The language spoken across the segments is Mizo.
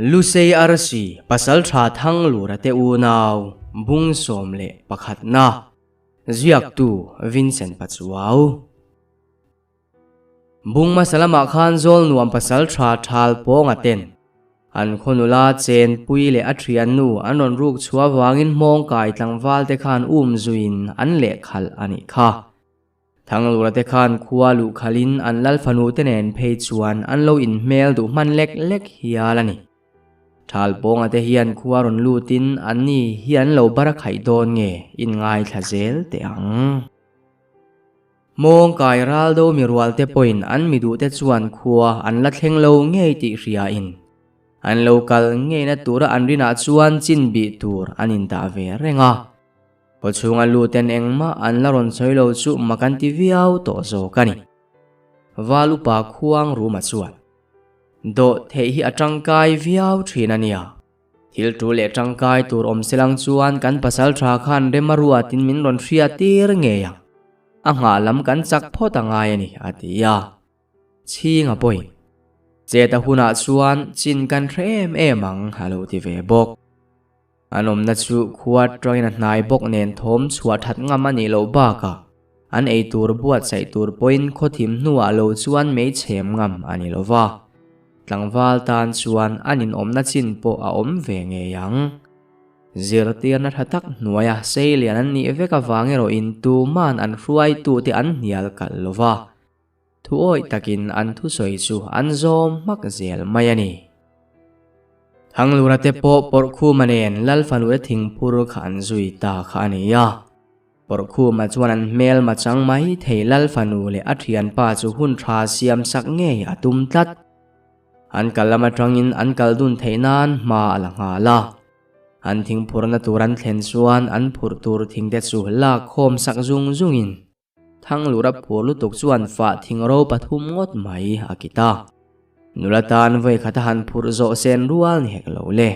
Lusei Arsi Pasaltha Thanglura te unau bung 11 na Ziaktu Vincent Pachuau. Bung hmasa lamah khan zawl nuam pasaltha thal pawnga ten an khawnula chen pui leh a thian nu an rawn ruk chhuah vangin hmawng kai tlangval te khan um zuiin an lehkhalh a nih kha. Thanglura te khan khua luh khalhin an lal fanu te nen phei chuan an lo inhmel duh hman lek lek hial a ni. Thal pawnga te hian khua rawn lutin an ni hi an lo bar a khaih dawn nge inngaithla zel teh ang. Mawng kai ral do mi rual te pawhin an mi duh te chuan khua an la thleng lo ngei tih hriain an lo kal ngeina tura an rinah chuan chin bih tur an indah ve reng a. Kawchhunga luten engmah an la rawn sawi lo chu mak an ti viau tawh zawk a ni. Val upa khuang ruma chuan, Dawh theih hi a tangkai viau thin a nia. Thil tul leh tangkai tur awm selang chuan kan pasal tha khan rem a ruatin min rawn hria tir ngei ang. A nghah lam kan chak phawt a ngai a ni, a ti a. Chhinga pawhin, Chet a hunah chuan chin kan hre em em ang, a lo ti ve bawk. An awmna chu khua tangin a hnai bawk nen thawm chhuah that ngam a nih loh bakah an ei tur buatsaih tur pawhin khawthim hnuah lo chuan mei chhem ngam a ni lo va. Tlangval tan chuan an inawmna chin pawh a awm ve ngei ang. Zirtirna tha tak hnuaia seilian an nih vek avang erawhin tuman an hruaitute an hnial kalh lo va. Thuawih takin an thusawi chu an zawm hmak zel mai a ni. Thanglura te pawh Pawrhkhuma nen Lalfanute thingphur kha an zui ta kha a ni a. Pawrhkhuma chuan an hmelma chang mai thei Lalfanu leh a thianpa chu hun tha siam sak ngei a tum tlat. An kal lam atangin an kal dun theih nan hma a la nghal a. An thingphurna tur an thlen chuan an phurh tur thingte chu lak khawm sak zung zungin Thanglura phur lutuk chuan fah thing ro pathum ngawt mai a ki ta. Nula tan vawi khat a han phurh zawh sen rual ni hek lo le.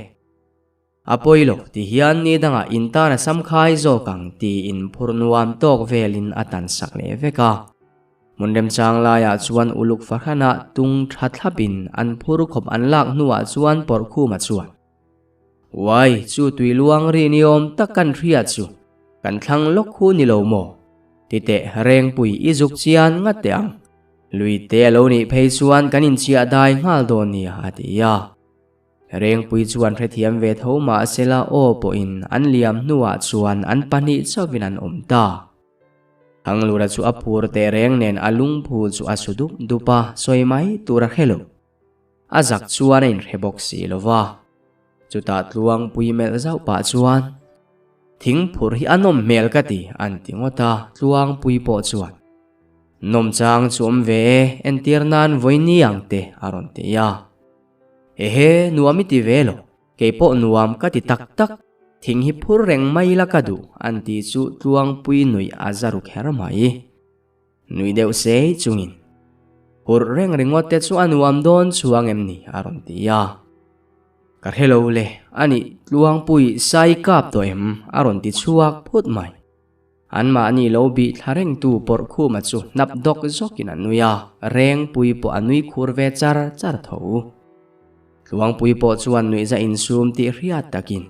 A pawi lo ti hian ni dangah in tan a sam khai zawk ang tiin phurh nuam tawk velin a tan sak leh vek a. Hmun remchang laiah chuan uluk fahranah tung tha thlapin an phur khawp an lak hnuah chuan Pawrhkhuma chuan Uai, chu tui luang ri ni awm tak kan hria chu kan thlang lawk khu ni lo maw? Ti teh Rengpui i zuk chian ngat teh ang. Lui te a lo nih phei chuan kan inchhiah dai nghal dawn nia a ti a. Rengpui chuan hrethiam ve tho mahsela aw pawhin an liam hnuah chuan an pahnih chauhin an awm ta. Thanglura chu a phur teh reng nen a lungphu chu a su dup dup a, sawi mai tur a hre lo. A zak chuan a inhre bawk si lo va. Chutah Tluangpui melh zauh pah chuan, Thingphur hi a nawm hmel ka ti, an ti ngawt a, Tluangpui pawh chuan, Nawm chang chu awm ve e, entir nan vawi ni ang te, a rawn ti a. Ehe, nuam i ti ve lo, kei pawh nuam ka ti tak tak, thing hi phur reng mai la ka duh, an ti chu Tluangpui nuih a za ru kher mai. Nui deuh sei chungin, Hurh reng ringawt te chu a nuam dawn chuang em ni? a rawn ti a. Ka hre lo le, a nih Tluangpui sai kap tawh em? a rawn ti chhuak phut mai. Anmahni lo bih thla rengtu Pawrhkhuma chu hnap dawk zawkin a nui a, Rengpui pawh a nui khur ve char char tho. Tluangpui pawh chuan nuihza insum tih hriat takin,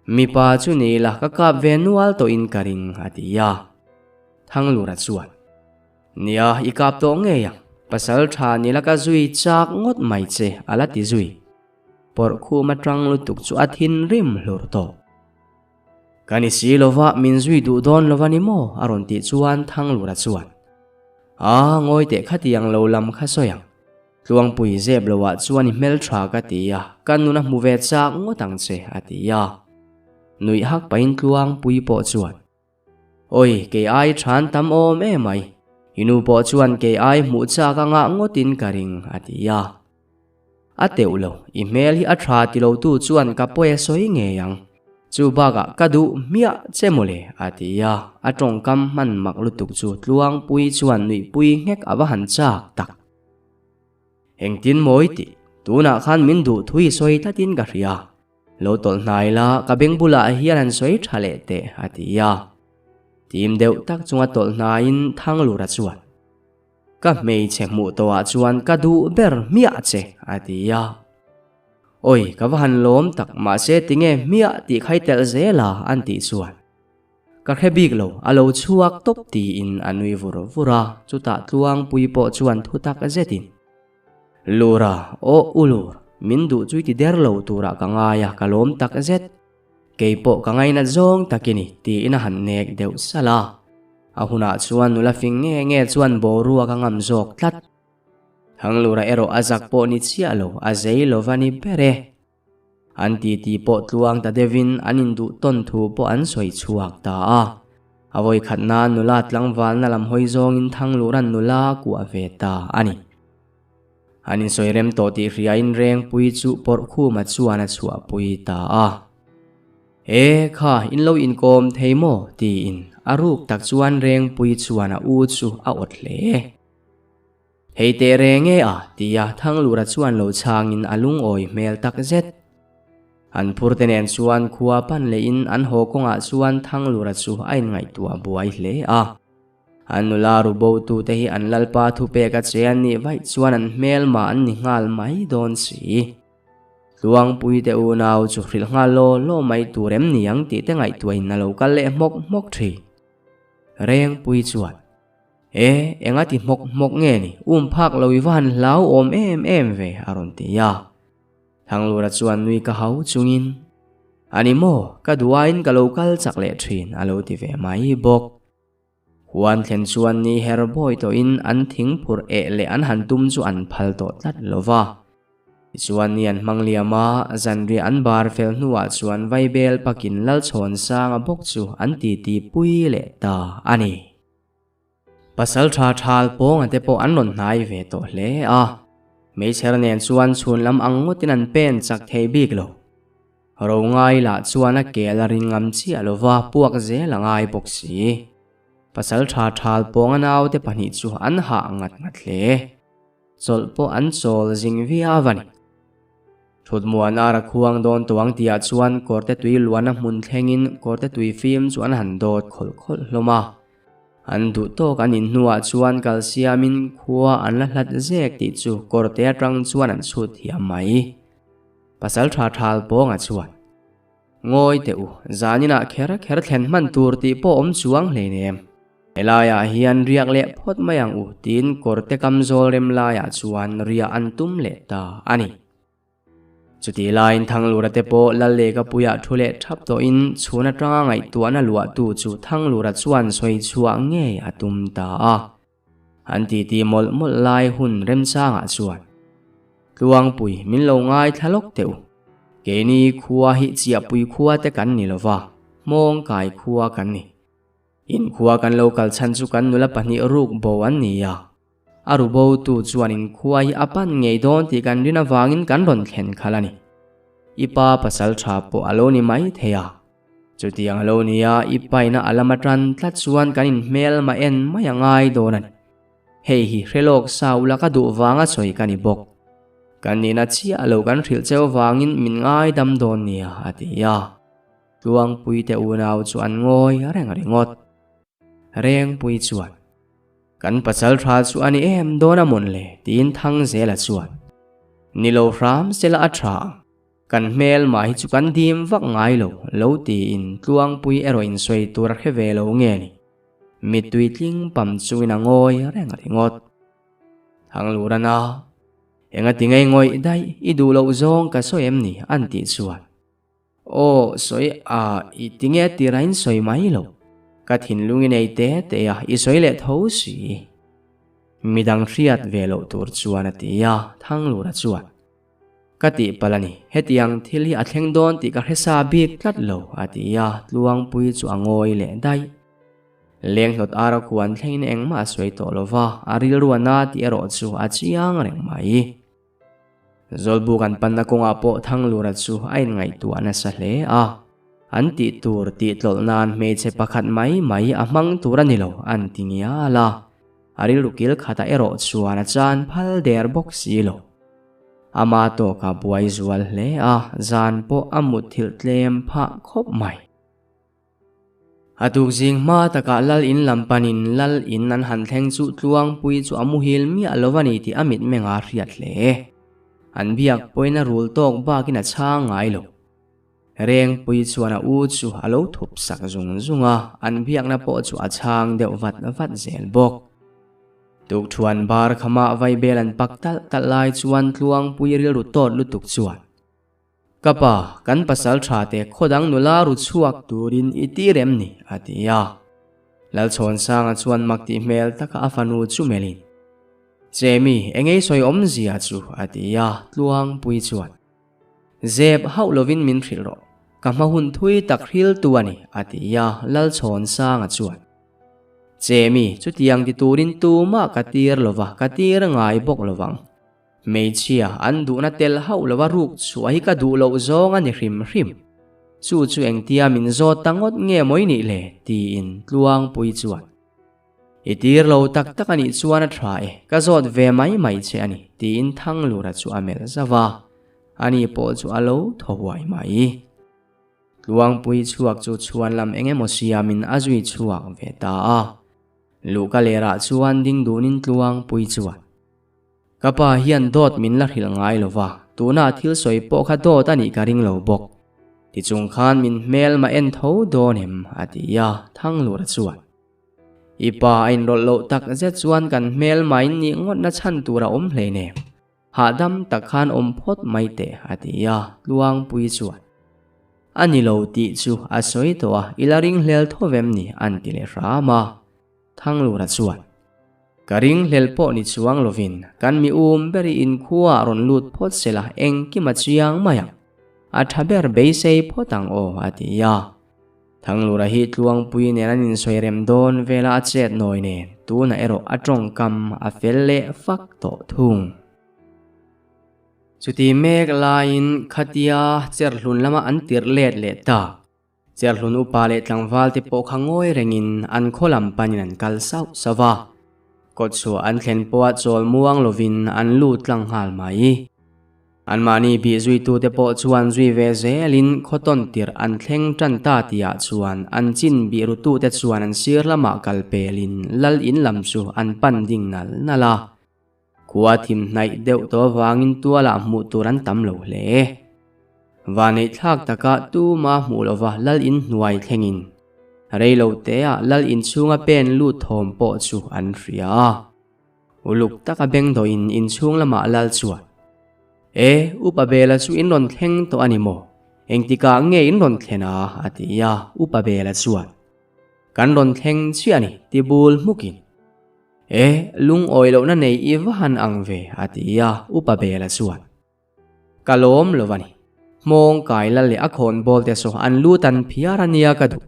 Mipa chu ni la ka kap ve nual tawhin ka ring, a ti a. Thanglura chuan, Nia, i kap tawh ngei ang, pasal tha ni la ka zui chak ngawt mai che, a la ti zui. Pawrhkhum atang lutuk chu a thinrim hlur tawh. Ka ni si lova, min zui duh dawn lova ni maw? a rawn tih chuan Thanglura chuan, A, ngawi teh khatiang lo lam kha sawi ang. Tluangpui zep loah chuan i hmeltha ka ti a, ka nun a hmu ve chak ngawt ang che, a ti a. Nuih hak pahin Tluangpui pawh chuan, Oi, kei ai than tam awm emai. I nu pawh chuan kei ai hmuh chak a ngah ngawtin ka ring, a ti a. A teuh lo, i hmel hi a tha ti lo tu chuan ka pawi a sawi ngei ang. Chu bakah ka duh hmiah che mawle, a ti a. A tawngkam hman mak lutuk chu Tluangpui chuan nuihpui nghek a va han chak tak. Engtin mawi tih, tunah khan min duh thui sawi tlatin ka hria. Lo tawlh hnai la, ka beng bulah hian han sawi tha leh teh, a ti a. Tim deuh tak chunga tawlh hnaiin Thanglura chuan, Ka hmeichhe hmuh tawhah chuan ka duh ber hmiah che, a ti a. Oi, ka va han lawm tak, mahse tinge hmiah tih khai telh zel a an tih chuan. Ka hre bik lo, a lo chhuak tawp tiin a nui vur vur a, chutah Tluangpui pawh chuan thu tak zetin, Lura, aw u Lur, min duh chu i ti der lo turah ka ngai a, ka lawm tak zet. Kei pawh ka ngainat zawng tak i ni, tiin a han nek deuh salh a. A hunah chuan nula fing nge nge chuan boruak a ngam zawk tlat. Thanglura erawh a zak pawh ni chiah lo, a zei lo va ni ber e. An titi pawh tluang ta deuhin an induh tawn thu pawh an sawi chhuak ta a. A vawikhat nan nula tlangvalna lam hawi zawngin Thanglura'n nula a kuah ve ta a ni. An insawi rem tawh tih hriain Rengpui chu Pawrhkhuma chuan a chhuahpui ta a. E kha, in lo inkawm thei maw? tiin a ruk tak chuan Rengpui chuan a u chu a awt hle. Hei teh reng e a, tia Thanglura chuan lo chhangin a lungawi hmel tak zet. An phurte nen chuan khua pan lehin an haw kawngah chuan Thanglura chu a inngaihtuah buai hle a. An nula ru botute hi an lalpa thupek a che an nih vaih chuan an hmelma an ni nghal mai dawn si. Tluangpuite unau chu hrilh nghal law law mai tur em ni ang tih te ngaihtuahin a lo kal leh hmawk hmawk thin. Rengpui chuan. E, enga ti hmawk hmawk nge ni, um phak lo i va han hlau awm em em ve, a rawn ti a. Thanglura chuan nui ka hau chungin, A ni maw, ka duaiin ka lo kal chak leh thin, a lo ti ve mai bawk. Huan thlen chuan ni her bawi tawhin an thing phurh eh leh an han tum chu an phal tawh tlat lo va. Tichuan ni an hmang liam a, zanriah an bar fel hnuah chuan Vaibel pakin Lalchhawnsanga bawk chu an titi pui leh ta a ni. Pasal tha thal pawnga te pawh an rawn hnai ve tawh hle a, hmeichher nen chuan chhun lam ang ngawtin an pen chak thei bik lo. Ro ngai lah chuan a kel a ring ngam chiah lova puak zel a ngai bawk si. Pasal tha thal pawnga naute pahnih chu an hah ngat ngat hle. Chawlh pawh an chawl zing viau a ni. Thutmuan ara khuang dawn tuang tihah chuan kawrte tui luana hmun thlengin kawrte tui fim chu an han dawt khawlh khawlh hlawm a. An duh tawk an in hnuah chuan kal siamin khua an la hlat zek tih chu kawrte atang chuan an chhut thiam mai. Pasal tha thal pawnga chuan, Ngawi teh u, zaninah kher kher thlen hman tur tih pawh awm chuang hleinem. Helaiah hian riak leh phawt mai ang u tiin kawrte kam zawl rem laiah chuan riah an tum leh ta a ni. Chutih laiin Thanglura te pawh Lal Lehkapuiah thu leh thap tawhin chhun atanga ngaihtuahna luahtu chu Thanglura chuan sawi chhuah ngei a tum ta a. An titi mawlh mawlh lai hun remchangah chuan Tluangpui min lo ngaithla lawk teh u. Keini khua hi Chiahpui khua te kan ni lova, Hmawngkai khua kan ni. Inkhua kan lo kal chhan chu kan nula pahnih ruk bo an ni a. A ru bo tu chuan inkhua hi a pan ngei dawn tih kan rin avangin kan rawn thlen khalh a ni. I pa pasal tha pawh a lo ni mai thei a. Chutiang a lo ni a, i paina a lam atan tlat chuan kan inhmel mah en mai a ngai dawn a ni. Hei hi hre lawk sa ula ka duh vanga sawi ka ni bawk. Kan nihna chiah lo kan hrilh cheu vangin min ngaidam dawn nia, a ti a. Tluangpuite unau chu an ngawi reng ringawt. Rengpui chuan, Kan pasal tha chu a ni em dawn a mawn le? tiin Thangzela chuan, Ni lo hram sela a tha ang, kan hmel mah hi chu kan dim vak ngai lo, lo tiin Tluangpui erawh insawi tur a hre ve lo nge ni? Mittui tling pam chungin a ngawi reng ringawt. Thanglurana, Engati ngei ngawih daih i duh loh zawng ka sawi em ni? an tih chuan, Aw, sawi a, i tinge tir a in sawi mai lo. Ka thinlung i nei te te a, i sawi leh tho si. Midang hriat ve loh tur chuan a ti a, Thanglura chuan, Ka tih palh a ni, hetiang thil hi a thleng dawn tih ka hre sa bik tlat lo, a ti a, Tluangpui chu a ngawi leh daih. Lenghlawt ara khuan thlengin engmah a sawi tawh lo va, a rilru a na tih erawh chu a chiang reng mai. Zawlbuk an panna kawngah pawh Thanglura chu a inngaihtuah nasa hle a. An tih tur tih tlawlh nan hmeichhe pakhat mai mai a hmang tur a ni lo an ti ngial a. A rilru kil khatah erawh chuan a chan phal der bawk si lo. Ama tawkah buai zual hle a, zan pawh a mutthilh tlem phah khawp mai. A tukzing hma takah Lal in lam panin Lal in an han thleng chu Tluangpui chu a muhil miah lo a ni tih a mitmeng a hriat hle. An biak pawhin a rul tawk bakin a chhang ngai lo. Rengpui chuan a u chu a lo thup sak zung zung a, an biakna pawh chu a chhang deuh vat vat zel bawk. Tukthuan bar khamah vaibel an pak talh talh lai chuan Tluangpui rilru tawt lutuk chuan, Ka pa, kan pasal tha te khawdang nula ru chhuak turin i ti rem ni, a ti a. Lalchhawnsanga chuan mak tih hmel taka a fanu chu melhin, Chemi, engei sawi awmzia chu, a ti a, Tluangpui chuan. Zep hauh lovin min hrilh rawh, ka hma hun thui tak hriltu a ni, a ti a, Lalchhawnsanga chuan. Chemi, chutiang ti turin tumah ka tir lova, ka tir ngai bawk lovang. Hmeichhia an duhna tel hauh lova ruk chhuah hi ka duh loh zawng a ni hrim hrim. Chu chu engtia min zawt ta ngawt nge mawi nih le? tiin Tluangpui chuan, I tir lo tak tak a nih chuan a tha e, ka zawt ve mai mai che a ni, tiin Thanglura chu a melh zauh a, ani pawh chu a lo thaw huai mai. Tluangpui chhuak chu chhuan lam eng emaw siamin a zui chhuak ve ta a. Luhka lerah chuan ding dunin Tluangpui chuan, Ka pa hian dawt min la hrilh ngai lo va, tuna thil sawi pawh kha dawt a nih ka ring lo bawk. Tichung khan min hmel mah en tho dawn em? a ti a, Thanglura chuan. I pa a inrawlh loh tak zet chuan kan hmel mah in nih ngawtna chhan tur a awm hleinem. Hahdam tak khan awm phawt mai teh, a ti a, Tluangpui chuan. A ni lo tih chu a sawi tawh a, i la ringhlel tho vem ni? an ti leh hram a. Thanglura chuan, Ka ringhlel pawh ni chuang lovin kan mi um ber i inkhua rawn lut phawt se la engkim a chiang mai ang. A tha ber beisei phawt ang aw, a ti a. Thanglura hi Tluangpui nen an insawi rem dawn vela a chet nawi nen tunah erawh a tawngkam a fel leh fak tawh thung. Chuti mek laiin khatia cherhlun lama an tirh let leh tak. Cherhlun upa leh tlangval te pawh kha ngawi rengin an khaw lam panin an kal sauh sauh va. Kawtchhuah an thlen pawha chawl muang lovin an lut tlang nghal mai. Anmahni bih zuitute pawh chuan zui ve zelin khaw tawn tirh an thleng tan ta tihah chuan an chin bih rutute chuan an sir lamah kal pelin lal in lam chu an pan ding nal nal a. Khua thim hnaih deuh tawh avangin tualah hmuh tur an tam lo hle. Vanneih thlak takah tuma hmuh lova lal in hnuai thlengin rei lo teah lal in chhunga pen lut thawm pawh chu an hria a. Uluk taka beng dawhin in chhung lamah lal chuan, E, Upa Bela chu in rawn thleng tawh a ni maw? Engtikah nge in rawn thlen a? a ti a, Upa Bela chuan, Kan rawn thleng chiah a ni, ti bul hmukin. E, lungawi lohna nei i va han ang ve, a ti a, Upa Bela chuan. Ka lawm lo a ni. Hmawng kai la leh a khawn bawl te saw an lu tan phiar a nia ka duh.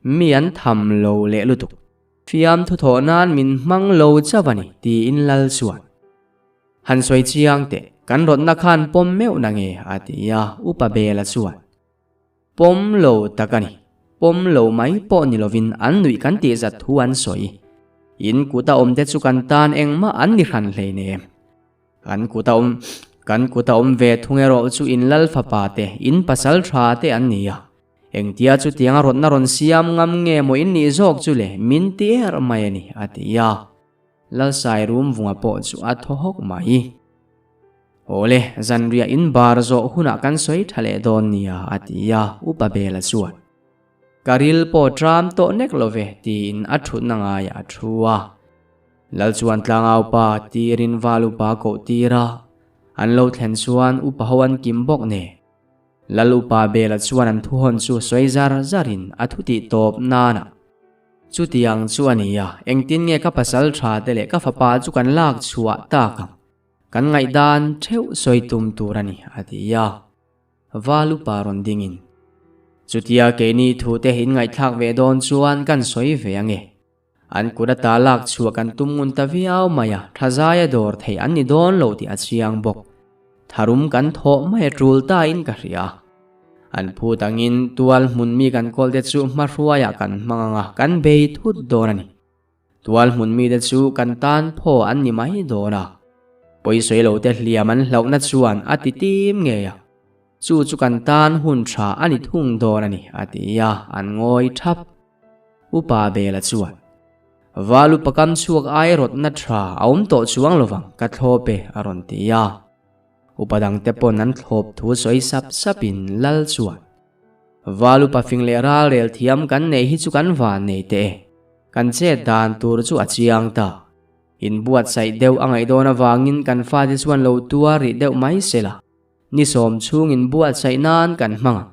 Mi an tham lo leh lutuk. Fiam thu thawh nan min hmang lo chauh a ni, tiin Lal chuan. Han sawi chiang teh, kan rawtna khan pawm meuh na nge, a ti a, Upa Bela chuan. Pawm lo tak a ni. Pawm lo mai pawh ni lovin an nuih kan tih zat thu an sawi. In kuta awmte chu kan tan engmah an ni hran hleinem. Kan kuta awm kan kuta awm ve thung erawh chu in lal fapa te, in pasal tha te an ni a. Engtia chutianga rawtna rawn siam ngam nge maw in nih zawk chu le min ti er mai a ni, a ti a. Lalsai rum vunga pawh chu a thaw hawk mai. Awle, zanriah in bar zawh hunah kan sawi tha leh dawn nia, a ti a, Upa Bela chuan. Ka ril pawh tram tawh nek lo ve, tiin a thutna ngaiah a thu a. Lal chuan tlangau pa tirin val upa koh tir a, an lo thlen chuan upa ho an kim bawk nen. Lal Upa Bela chuan an thuhawn chu sawi zar zarin a thu tih tawp nanah, Chutiang chu a ni a, engtin nge ka pasal tha te leh ka fapa chu kan lak chhuah tak ang? Kan ngaihdan theuh sawi tum tur a ni, a ti a. Val upa rawn dingin, Chutia keini thute in ngaihthlak ve dawn chuan kan sawi ve ange. An kut ata lak chhuah kan tum ngun ta viau mai a, thazaia dawr theih an ni dawn lo tih a chiang bawk. Tharum kan thawh mai a tul ta in ka hria. An phut angin tual hmun mi kan kawl te chu hmahruaiah kan hmang ang a, kan bei thut dawn a ni. Tual hmun mite chu kan tan phaw an ni mai dawn a, pawisawi lo te hliam an hlauhna chuan a ti tim ngei a, chu chu kan tan hun tha a ni thung dawn a ni, a ti a, an ngawi thap. Upa Bela chuan, Val upa kam chhuak ai rawtna tha a awm tawh chuang lovang, ka thlawp e, a rawn ti a. Upa dangte pawn an thlawp thu sawi sap sapin Lal chuan, Val upa fing leh ralrel thiam kan neih hi chu kan van nei teh e. Kan chet dan tur chu a chiang ta. Inbuatsaih deuh a ngaih dawn avangin kan fate chuan lo tuar rih deuh mai se la, ni sawm chhung inbuatsaih nan kan hmang ang.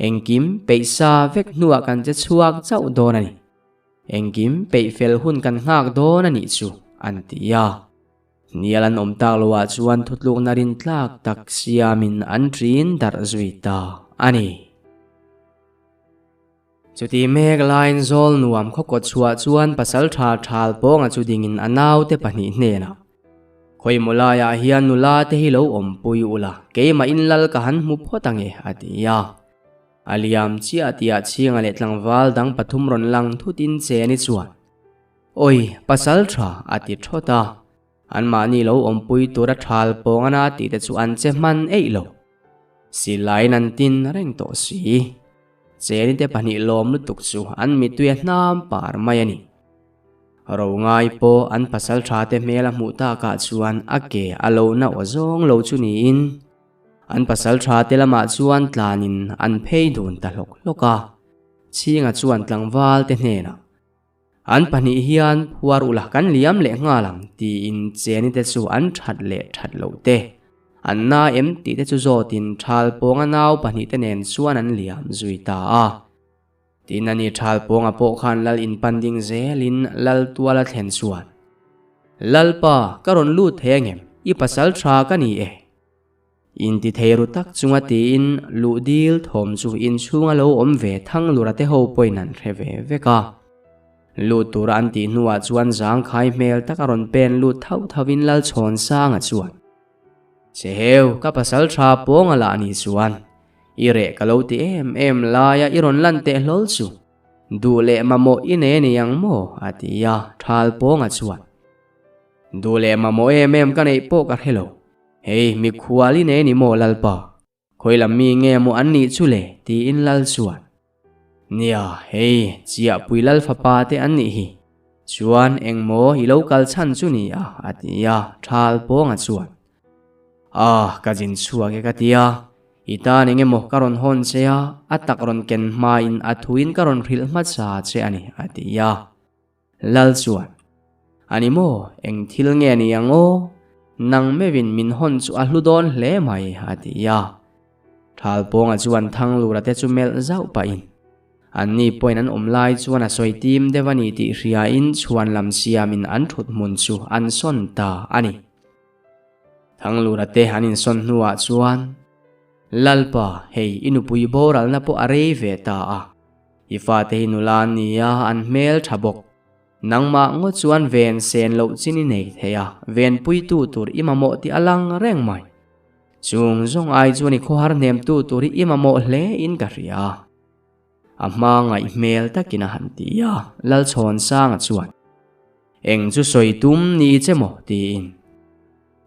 Engkim peih sa vek hnuah kan che chhuak chauh dawn a ni. Engkim peih fel hun kan nghak dawn a nih chu, an ti a. Hnial an awm tak loah chuan thutlukna rintlak tak siamin an ṭin darh zui ta a ni. Chuti mek laiin zawl nuam khaw kawt chhuah chuan pasal tha thal pawnga chu dingin a naute pahnih hnenah, Khawi maw laiah hian nula te hi lo awmpui ula, keimah in lal ka han hmu phawt ange, a ti a. A liam chiah tihah chhinga leh tlangval dang pathum rawn lang thutin cheni chuan, Awi, pasal tha, a ti thawt a. Anmahni lo awmpui tura thal pawng ana tih te chu an che hman eih lo. Silaiin an tin reng tawh si. Cheni te pahnih lawm lutuk chu an mittui a hnam par mai a ni. Ro ngai pawh an pasal tha te hmel a hmuh takah chuan a ke a lo na aw zawng lo chu niin an pasal tha te lamah chuan tlanin an phei dun ta hlawk hlawk a. Chhinga chuan tlangval te hnenah An pahnih hian phuar ula kan liam leh nghal ang tiin cheni te chu an that leh that loh te, an na em tih te chu zawtin Thal Pawnga nau pahnih te nen chuan an liam zui ta a. Tin ani Thal Pawnga pawh khan Lal inpan ding zelin Lal tuala thlen chuan, Lalpa, ka rawn lut thei angem? I pasal tha ka ni e. Inti thei ru tak chunga tiin luh dil thawm chu inchhunga lo awm ve thang lura te ho pawhin an hre ve vek a. Lut tura an tih hnuah chuan zangkhai hmel tak a rawn pen lut thauh thauhin Lalchhawnsanga chuan, Che heu, ka pasal tha pawnga lah ni chuan i reh ka lo ti em em laia i rawn lan teh hlawl chu duh leh mamawh i nei a ni ang maw? a ti a, Thal pawnga chuan, Duh leh mamawh em em ka neih pawh ka hre lo. Hei, mikhual i nei ni maw Lalpa? Khawi lam mi nge maw an nih chu le? tiin Lal chuan, Nia, hei, Chiahpui Lal fapa te an nih hi. Chuan, eng maw i lo kal chhan chu ni a? a ti a, Thal Pawnga chuan, Ah, ka zin chhuak e ka ti a, i tan eng emaw ka rawn hawn che a, a tak rawn ken hmain a thuin ka rawn hrilh hmasa che a ni, a ti a. Lal chuan, A ni maw, eng thil nge ni ang aw? Nang meuhin min hawn chu a hlu dawn hle mai, a ti a. Thalpawnga chuan Thanglura te chu melh zauh pahin, Anni pawhin an awm lai chuan a sawi tim deuh a ni tih hriain chhuan lam siamin an thut hmun chu an sawn ta a ni. Thanglura te an insawn hnuah chuan, Lalpa, hei i nupui boralna pawh a rei ve ta a. I fate hi nula an ni a, an hmel tha bawk. Nangmah ngawt chuan ven sen loh chin i nei thei a, venpuitu tur i mamawh tih a lang reng mai. Chung zawng ai chuan i khawhar hnemtu tur hi i mamawh hle in ka hria. A hma ngaih hmel takin a han ti a, Lalchhawnsanga chuan, Eng chu sawi tum ni che maw? tiin.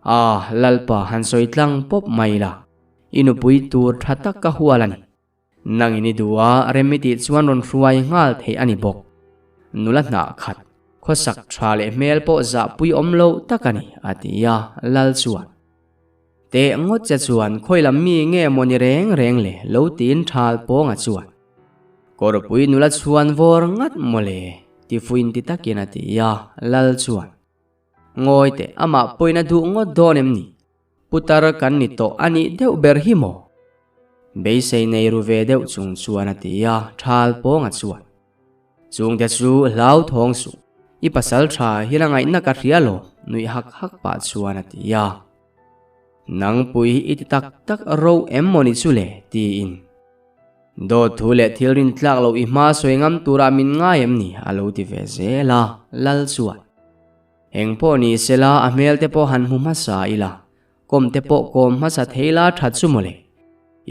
Ah, Lalpa han sawi tlang pawp mai la, i nupui tur tha tak ka hual a ni. Nangin i duh a, rem i tih chuan rawn hruai nghal theih a ni bawk. Nula hnah khat, khawsak tha leh hmel pawh zahpui awm loh tak a ni, a ti a, Lal chuan. Teh ngawt che chuan khawi lam mi nge maw ni reng reng le, lo tiin thal pawnga chuan. Kawrpui nula chhuan vawr ngat maw le, ti fuin ti takin a ti a, Lal chuan. Ngawi teh, amah pawhin a duh ngawt dawn em ni? Putar kan ni tawh a nih deuh ber hi maw? Beisei nei ru ve deuh chung chuan a ti a, Thal pawnga chuan. Chungte chu hlauthawng suh, i pasal tha hian a ngaihna ka hria lo, nuih hak hak pah chuan a ti a. Nangpui hi i ti tak tak ro em maw ni chu le? tiin. Dawt thu leh thil rin tlak loh i hma sawi ngam turah min ngai em ni? a lo ti ve zel a, Lal chuan. Eng pawh ni sela a hmel te pawh han hmu hmasa ila, kawm te pawh kawm hmasa thei la that chu mawle.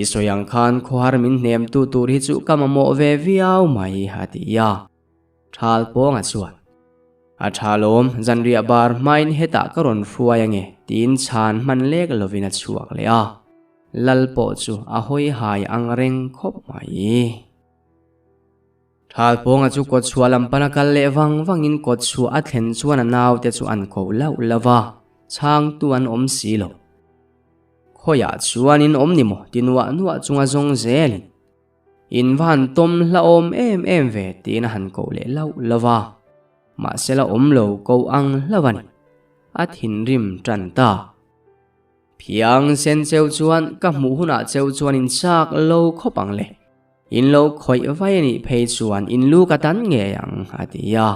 I sawi ang khan khawhar min hnem tu tur hi chu ka mamawh ve viau mai a ti a. Thal pawnga chuan, A tha lawm, zanriah bar hmain hetah ka rawn hruai ange tiin chhan hman lek lovin a chhuak leh a. Lal pawh chu a hawi hai ang reng khawp mai. Thalpawnga chu kawtchhuah lam pana kal leh vang vangin kawtchhuah a thlen chuan a naute chu an ko lauh lauh va, chhangtu an awm si lo. Khawiah chuan in awm ni maw ti nuah nuah chunga zawng zelin in va han tawm hlauhawm em em ve tiin a han koh leh lauh lauh a. Mahsela awm lo ko ang hlauh a ni. A thinrim tan ta. Phiang sen cheu chuan ka hmuh hunah cheu chuan in chak lo khawp ang le. In lo khawih vai a nih phei chuan in lu ka tan ngei ang a ti a.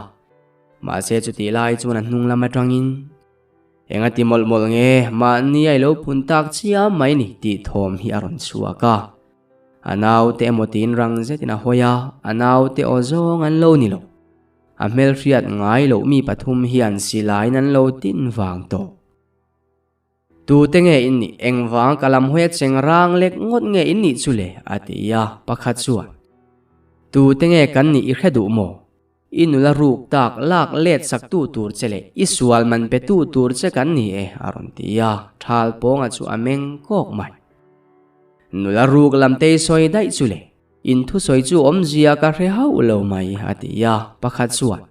Mahse chutih lai chuan a hnung lam atangin Enga ti mawlh mawlh nge mahni a i lo phun tak chiam mai ni tih thawm hi a rawn chhuak a. A naute emaw tiin rang zetin a hawi a, a naute aw zawng an lo ni lo. A hmelhriat ngai loh mi pathum hian silaiin an lo tin vang tawh. Tute nge in nih? Engvang ka lam hawi a cheng rang lek ngawt nge in nih chu le? a ti a, pakhat chuan, Tute nge kan nih i hre duh maw? I nula ruk tak lak let sak tu tur che leh i sual man pe tu tur che kan ni e, a rawn ti a, Thal pawnga chu a meng kawk mai. Nula ruk lam tei sawi daih chu le, in thusawi chu awmzia ka hre hauh lo mai, a ti a, pakhat chuan,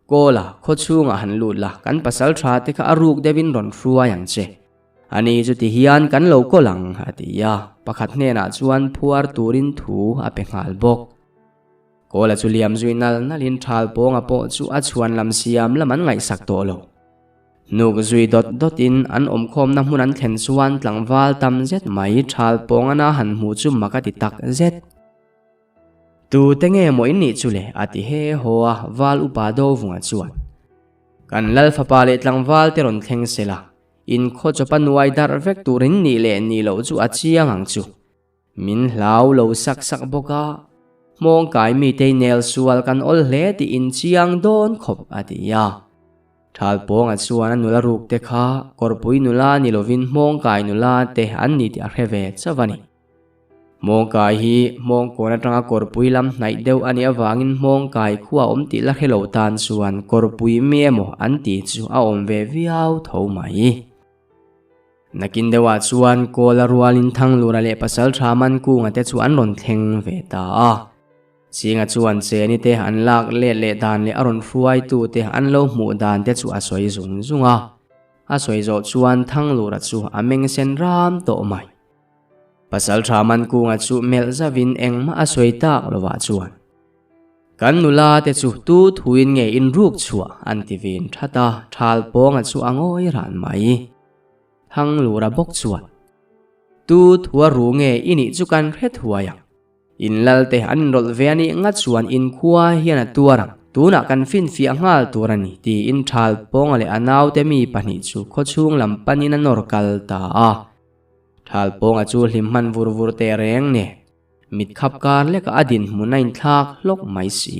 Kawla, khaw chhungah han lut la, kan pasal tha te kha a ruk deuhin rawn hruai ang che. Ani chu ti hian kan lo kawl ang, a ti a, pakhat hnenah chuan phuar turin thu a pe nghal bawk. Kawla chu liam zui nal nalin thal pawnga pawh chu a chhuan lam siam lam an ngaihsak tawh lo. Hnuk zui dawt dawtin an awmkhawmna hmun an thlen chuan tlangval tam zet mai thal pawngana han hmuh chu mak a ti tak zet. Tu te nge maw in nih chu le? a ti he haw a, Val upa Dovunga chuan, Kan lal fapa leh tlangval te rawn thleng se la, in khaw chawpa nuai darh vek tur in nih leh nih loh chu a chiang ang chu. Min hlau lo sak sak bawk a, hmawngkai mite nel sual kan awl hle tih in chiang dawn khawp a ti a. Thalpawnga chuan a nula ruk te kha kawrpui nula ni lovin hmawngkai nula te an ni tih a hre ve chauh a ni. Hmawngkai hi hmawngkawn atanga kawrpui lam hnaih deuh a nih avangin hmawngkai khua awm tih la hre lo tan chuan kawrpui mi emaw an tih chu a awm ve viau tho mai. Nakin deuhah chuan Kawla rualin Thanglura leh Pasaltha Mankunga te chu an rawn thleng ve ta a. Singa chuan Cheni te an lak let leh dan leh a rawn hruaitu te an lo hmuh dan te chu a sawi zung zung a. A sawi zawh chuan Thanglura chu a meng sen ram tawh mai. Pasaltha Mankunga chu melh zavin engmah a sawi tak lovah chuan, Kan nula te chu tu thuin nge in ruk chhuah an ti vin that a, Thalpawnga chu a ngawi ran mai. Thanglura bawk chuan, Tu thua ru nge i nih chu kan hre thuai ang. In lal te an inrawlh ve a nih ngat chuan in khua hian a tuar ang, tunah kan finfiah nghal tur a ni tiin Thalpawnga leh a naute mi pahnih chu khawchhung lam panin a nawr kal ta a. Thalpawnga chu hlim hman vur vur teh reng nen, mit khap kar lekah a dinhmun a inthlak hlawk mai si.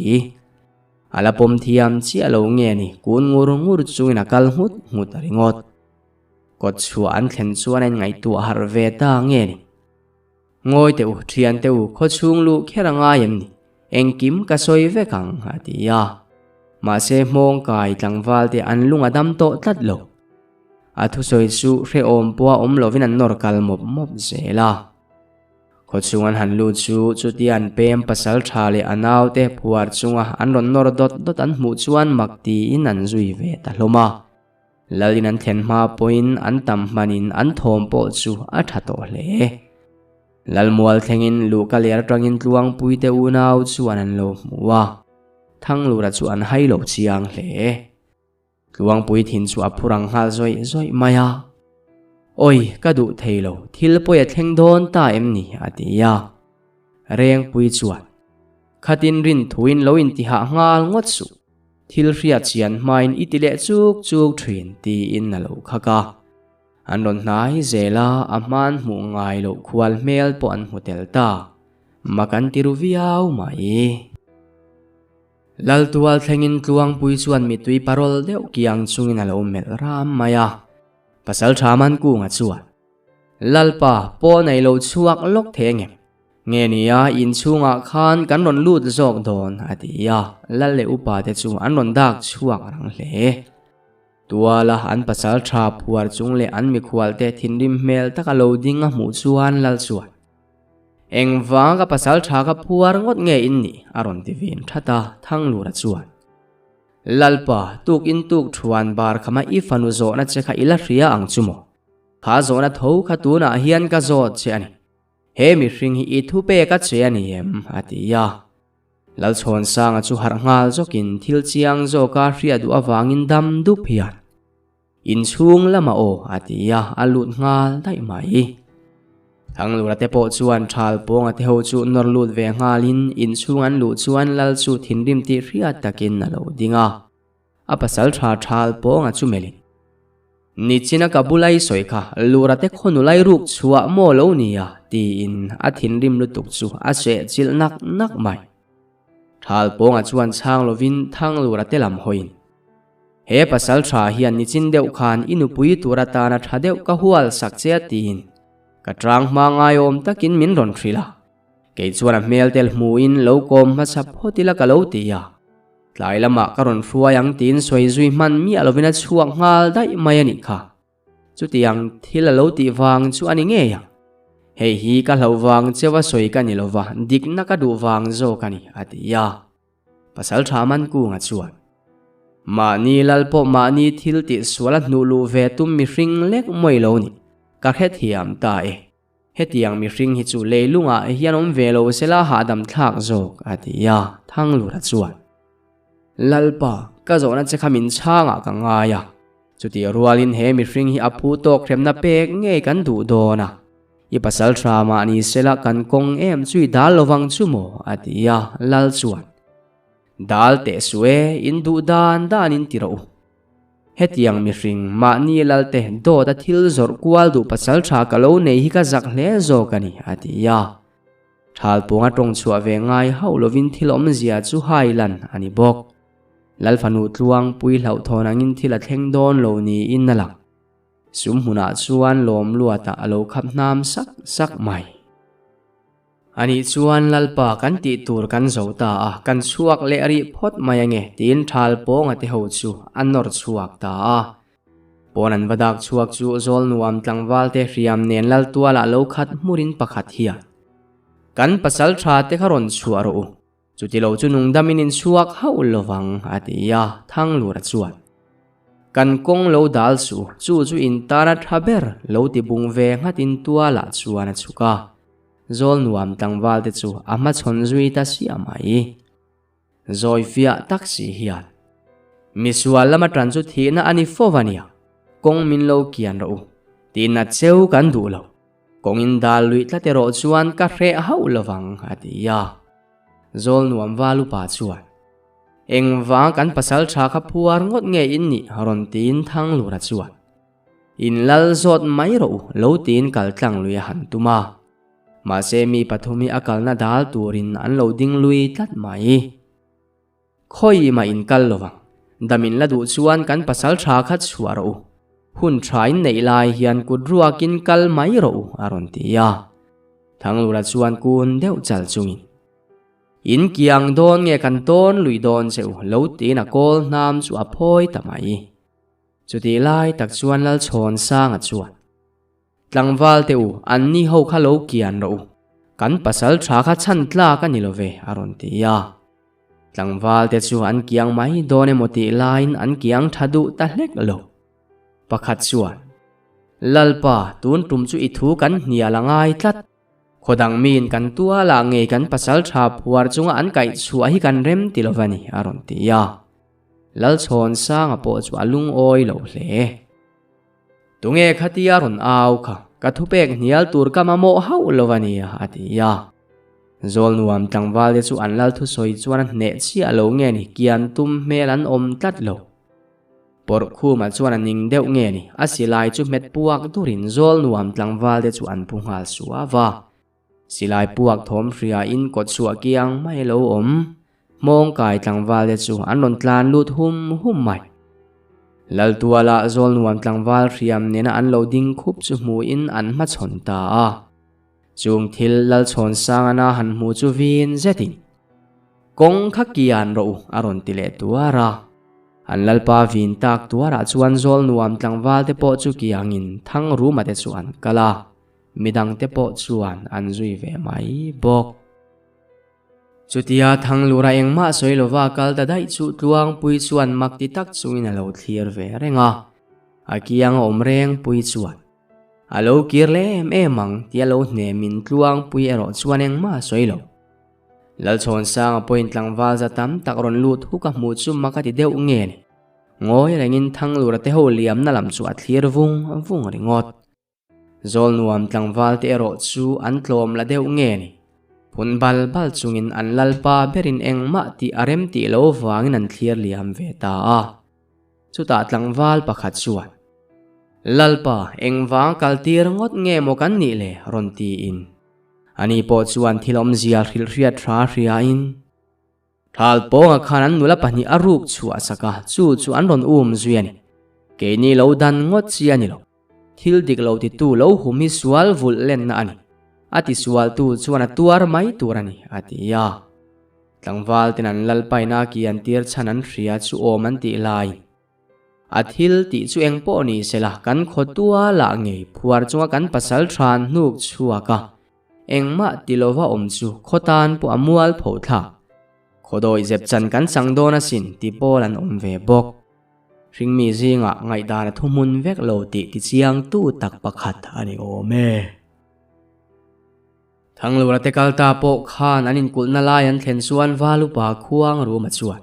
A la pawm thiam chiah lo nge ni, kun ngur ngur chungin a kal nghut nghut a ringawt. Kawt chhuah an thlen chuan a inngaihtuah harh ve ta nge ni. Ngawi teh u, thian teh u, khawchhung luh kher a ngai em ni? Engkim ka sawi vek ang, a ti a. Mahse hmawng kai tlangval te an lung a dam tawh tlat lo. A thusawi chu hrehawm pawha awm lovin an nawr kal mawp mawp zel a. Khawchhung an han lut chu chutia an pem pasal tha leh a naute phuar chunga an rawn nawr dawt dawt an hmuh chuan mak tiin an zui ve ta hlawm a. Lalin an thlen hma pawhin an tam hmanin an thawm pawh chu a tha tawh hle. Lalmual thlengin luhka ler atangin Tluangpuite unau chuan an lo hmu a, Thanglura chu an hai lo chiang hle. Tluangpui thin chu a phur ang nghal zawih zawih mai a. Awi, ka duh thei lo, thil pawi a thleng dawn ta em ni? a ti a. Rengpui chuan, Khatin rin thuin lo intihah nghal ngawt suh. Thil hriat chian hmain i ti leh chuk chuk thin tiin a lo khak a. An rawn hnai zel a, a hman hmuh ngai loh khual hmel pawh an hmu tel ta. Mak an ti ru viau mai. Laltual thlengin Tluangpui chuan mittui parawl deuh kiang chungin a lo melh ram mai a. Pasal tha Mankunga chuan, Lalpa, pawn ei lo chhuak lawk thei angem? Nge nia, inchhungah khan kan rawn lut zawk dawn, a ti a, lal leh upa te chu an rawn dak chhuak rang hle. Tuala an pasal tha phuar chung leh an mikhual te thinrim hmel taka lo ding a hmuh chuan lal chuan, Engvang ka pasal tha ka phuar ngawt nge in nih? a rawn ti vin that a, Thanglura chuan, Lalpa, tuk in tuk thuan bar khama i fanu zawhna che kha i la hria ang chu maw? Kha zawhna tho kha tunah hian ka zawt che a ni. He mihring hi i thupek a che a ni em? a ti a. Lalchhawnsanga chu harh nghal zawkin thil chiang zawka hriat duh avangin dam dup hian, Inchhung lamah aw a ti a, a lut nghal daih mai. Thanglura te pawh chuan Thal Pawnga te ho chu nawr lut ve nghalin inchhung an luh chuan Lal chu thinrim tih hriat takin a lo ding a. A pasal tha Thal Pawnga chu melhin, Nichina ka bulai sawi kha Lura te khawnu lai ruk chhuah maw lo nia tiin a thinrim lutuk chu a seh chilh nak nak mai. Thal Pawnga chuan chhang lovin Thanglura te lam hawiin, He pasal tha hian nichin deuh khan i nupui tur atana tha deuh ka hual sak che a tiin ka tang hma ngaiawm takin min rawn hrilh a, kei chuan a hmel tel hmuhin lo kawm hmasa phawt ila ka lo ti a, tlai lamah ka rawn hruai ang tiin sawi zui hman miah lovin a chhuak nghal daih mai a nih kha. Chutiang thil a lo tih vang chu a ni ngei ang. Hei hi ka hlauh vang cheu a sawi ka ni lova, dikna ka duh vang zawk a ni, a ti a. Pasal tha Mankunga chuan, Mahni lal pawh mahni thil tih sual a hnuh luh ve tum mihring lek mawi lo ni, ka hrethiam ta e. Hetiang mihring hi chu leilungah hian awm ve lo sela hahdam thlak zawk, a ti a, Thanglura chuan, Lalpa, ka zawhna che kha min chhangah ka ngai a, chutih rualin he mihring hi a phu tawk hremna pek ngei kan duh dawn a. I pasal tha mah ni sela kan kawng em chu i dal lovang chu maw? a ti a, Lal chuan, Dal teh suh e, in duh dan dan in ti rawh u. Hetiang mihring, mahni Lalte dawt a thil zawrh kual duh pasal tha ka lo nei hi ka zak hle zawk a ni, a ti a. Thalpunga tawng chhuah ve ngai hauh lovin thil awmzia chu hai lan a ni bawk. Lal fanu tluang pui hlauhthawn angin thil a thleng dawn lo niin a lang. Sum hmunah chuan lawm luatah a lo khap hnam sak sak mai. Anih chuan Lalpa kan tih tur kan zo ta a, kan chhuak leh rih phawt mai ange tiin Thal Pawnga te ho chu a nawr chhuak ta a. Pawn an va dak chhuak chu zawl nuam tlangval te hriam nen Lal tualah lo khat hmurin pakhat hian kan pasal tha te kha rawn chhuah rawh u, chuti lo chu nungdamin in chhuak hauh lovang a ti a, Thanglura chuan. Kan kawng lo dal suh, chu chu in tana tha ber lo ti bung ve nghatin tualah chuan a chhuk a. Zawl nuam tlangval te chu a hmachhawn zui ta siah mai. Zawi fiah tak si hian, Misual lama tan chu thihna a ni fo va nia, kawng min lo kian rawh u, tiin a cheu kan duh lo. Kawng in dal luih tlat erawh chuan ka hreh hauh lovang, a ti a. Zawl nuam val upa chuan. Engvang kan pasal tha kha phuar ngawt nge in nih rawn tiin Thanglura chuan in lal zawt mai rawh u lo tiin kal tlang lui a han tum a. Mahse mi pathum hi a kalna dal turin an lo ding lui tlat mai. Khawi mah in kal lovang, dam in la duh chuan kan pasal tha kha chhuah rawh u. Hun tha in neih lai hian kut ruakin kal mai rawh u a rawn ti a. Thanglura chuan kun deuh chal chungin. In kiang dawn nge kan tawn lui dawn che u lo tiin a kawl hnam chu a phawi ta mai. Chutih lai tak chuan Lalchhawn Sanga chuan, Tlangval te u, an ni ho kha lo kian rawh u, kan pasal tha kha chhan tlak a ni lo ve a rawn ti a. Tlangval te chu an kiang mai dawn emaw tih laiin an kiang tha duh ta hlek lo. Pakhat chuan, Lalpa, tun tum chu i thu kan hnial a ngai tlat. Khawdang miin kan tualah ngei kan pasal tha phuar chunga an kaih chhuah hi kan rem ti lova ni, a rawn ti a. Lalchhawn Sanga pawh chu a lungawi lo hle. Tunge khatia rawn au kha, ka thupek hnial tur ka mamawh hauh lova ni, a ti a. Zawl nuam tlangval te chu an lal thusawi chuan a hneh chiah lo nge ni, kian tum hmel an awm tlat lo. Pawrhkhumah chuan a ning deuh nge ni, a silai chu hmet puak durin zawl nuam tlangval te chu an pu nghal suau a. Silai puak thawm hria in kawt chhuah kiang mai lo awm. Hmawng kai tlangval te chu an rawn tlan lut hum hum mai. Laltuala zawl nuam tlangval hriam nena an lo ding khup chu hmuin an hmachhawn ta a. Chung thil Lalchhawnsangana han hmu chu vin zetin, Kawng kha kian rawh u a rawn ti leh tuar a. An lalpa vin tak tuarah chuan zawl nuam tlangval te pawh chu kiangin Thangruma te chu an kal a, midang te pawh chuan an zui ve mai bawk. Chutia Thanglura engmah sawi lova kal ta daih chu Tluangpui chuan mak ti tak chungin a lo thlir ve reng a, a kiang a awm rengpui chuan. A lo kir leh em em ang tia lo hnemin Tluangpui erawh chuan engmah a sawi lo. Lalchhawnsanga pawhin tlangval za tam tak rawn lut huk a hmuh chu mak a ti deuh nge ni. Ngawi rengin Thanglura te ho liamna lam chu a thlir vung vung ringawt. Zawl nuam tlangval te erawh chu an tlawm la deuh nge ni. Phun bal bal chungin an lalpa berin engmah tih a rem tih lo vangin an thlir liam ve ta a. Chutah tlangval pakhat chuan, Lalpa, engvang kal tir ngawt nge maw kan nih le? rawn tiin. Ani pawh chuan thil awmzia hrilhhriat hra hriain, Thal pawnga khan an nula pahnih a ruk chhuah sak a, chu chu an rawn um zui a ni. Keini lo dan ngawt chi a ni lo. Thil dik lo titu lo hum hi sual vulh lenna a ni. A tisualtu chuan a tuar mai tur a ni, a ti a. Tlangval ten an lalpaina ki an tir chhan an hria chu awm an tih lai. A thil tih chu eng pawh ni sela kan khaw tualah ngei phuar chunga kan pasal than hnuk chhuak a, engmah ti lova awm chu khaw tan pawh a mual pho thlak. Khaw dawi zep chan kan chang dawn asin ti pawl an awm ve bawk. Hringmi zingah ngaihdan a thuhmun vek lo tih tichiangtu tak pakhat a ni awm e. Thanglura te kal ta pawh khan an inkulhna lai an thlen chuan Valupa khuang rum a chuan.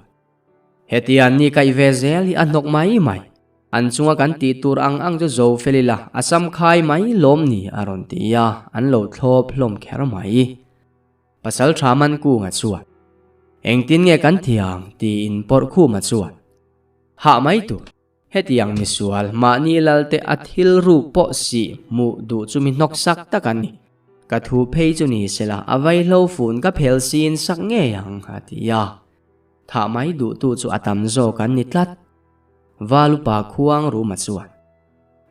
Heti an ni kaih ve zel hi a hnawk mai mai. An chunga kan tih tur ang ang chu zo fel ila a sam khai mai lawm ni a rawn ti a, an lo thlawp hlawm kher mai. Pasal tha man kunga chuan, Engtin nge kan thiang? tiin pawrh khuma chuan, Hah mai tur. Hetiang misual, mahni lalte a thil ruk pawh sih hmuh duh chu mi hnawk sak tak an ni. Ka thu phei chu ni sela, a vaihlo fun ka phel sin sak ngei ang, a ti a. Thah mai duhtu chu a tam zawk an ni tlat. Valupa khuang Ruma chuan,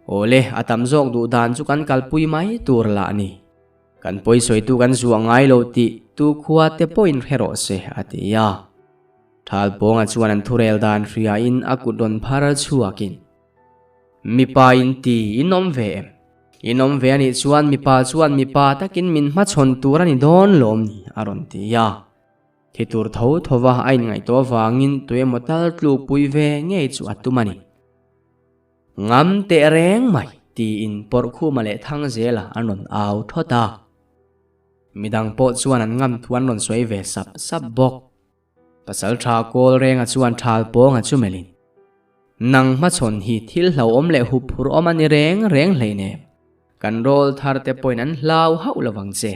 Awle, a tam zawk duh dan chu kan kalpui mai tur lah ni. Kan pawisawitu kan zuah ngai lo tih tu khua te pawhin hre rawh se, a ti a. Thal pawnga chuan an thurel dan hriain a kut rawn phar chhuakin, Mipa in ti in awm ve em? In awm ve anih chuan mipa chuan mipa takin min hmachhawn tur a ni dawn lawm ni? a rawn ti a. Thi tur tho thova a inngaihtuah avangin tuemaw tal tlukpui ve ngei chu a tum a ni. Ngam teh reng mai tiin Pawrhkhuma leh Thangzela an rawn au thawt a. Midang pawh chuan an ngam thu an rawn sawi ve sap sap bawk. Pasal tha kawl renga chuan thal pawnga chu melhin, Nang hmachhawn hi thil hlauhawm leh hup phur awm a ni reng reng hleinem. Kan rawl thar te pawhin an hlau hauh lo vang che.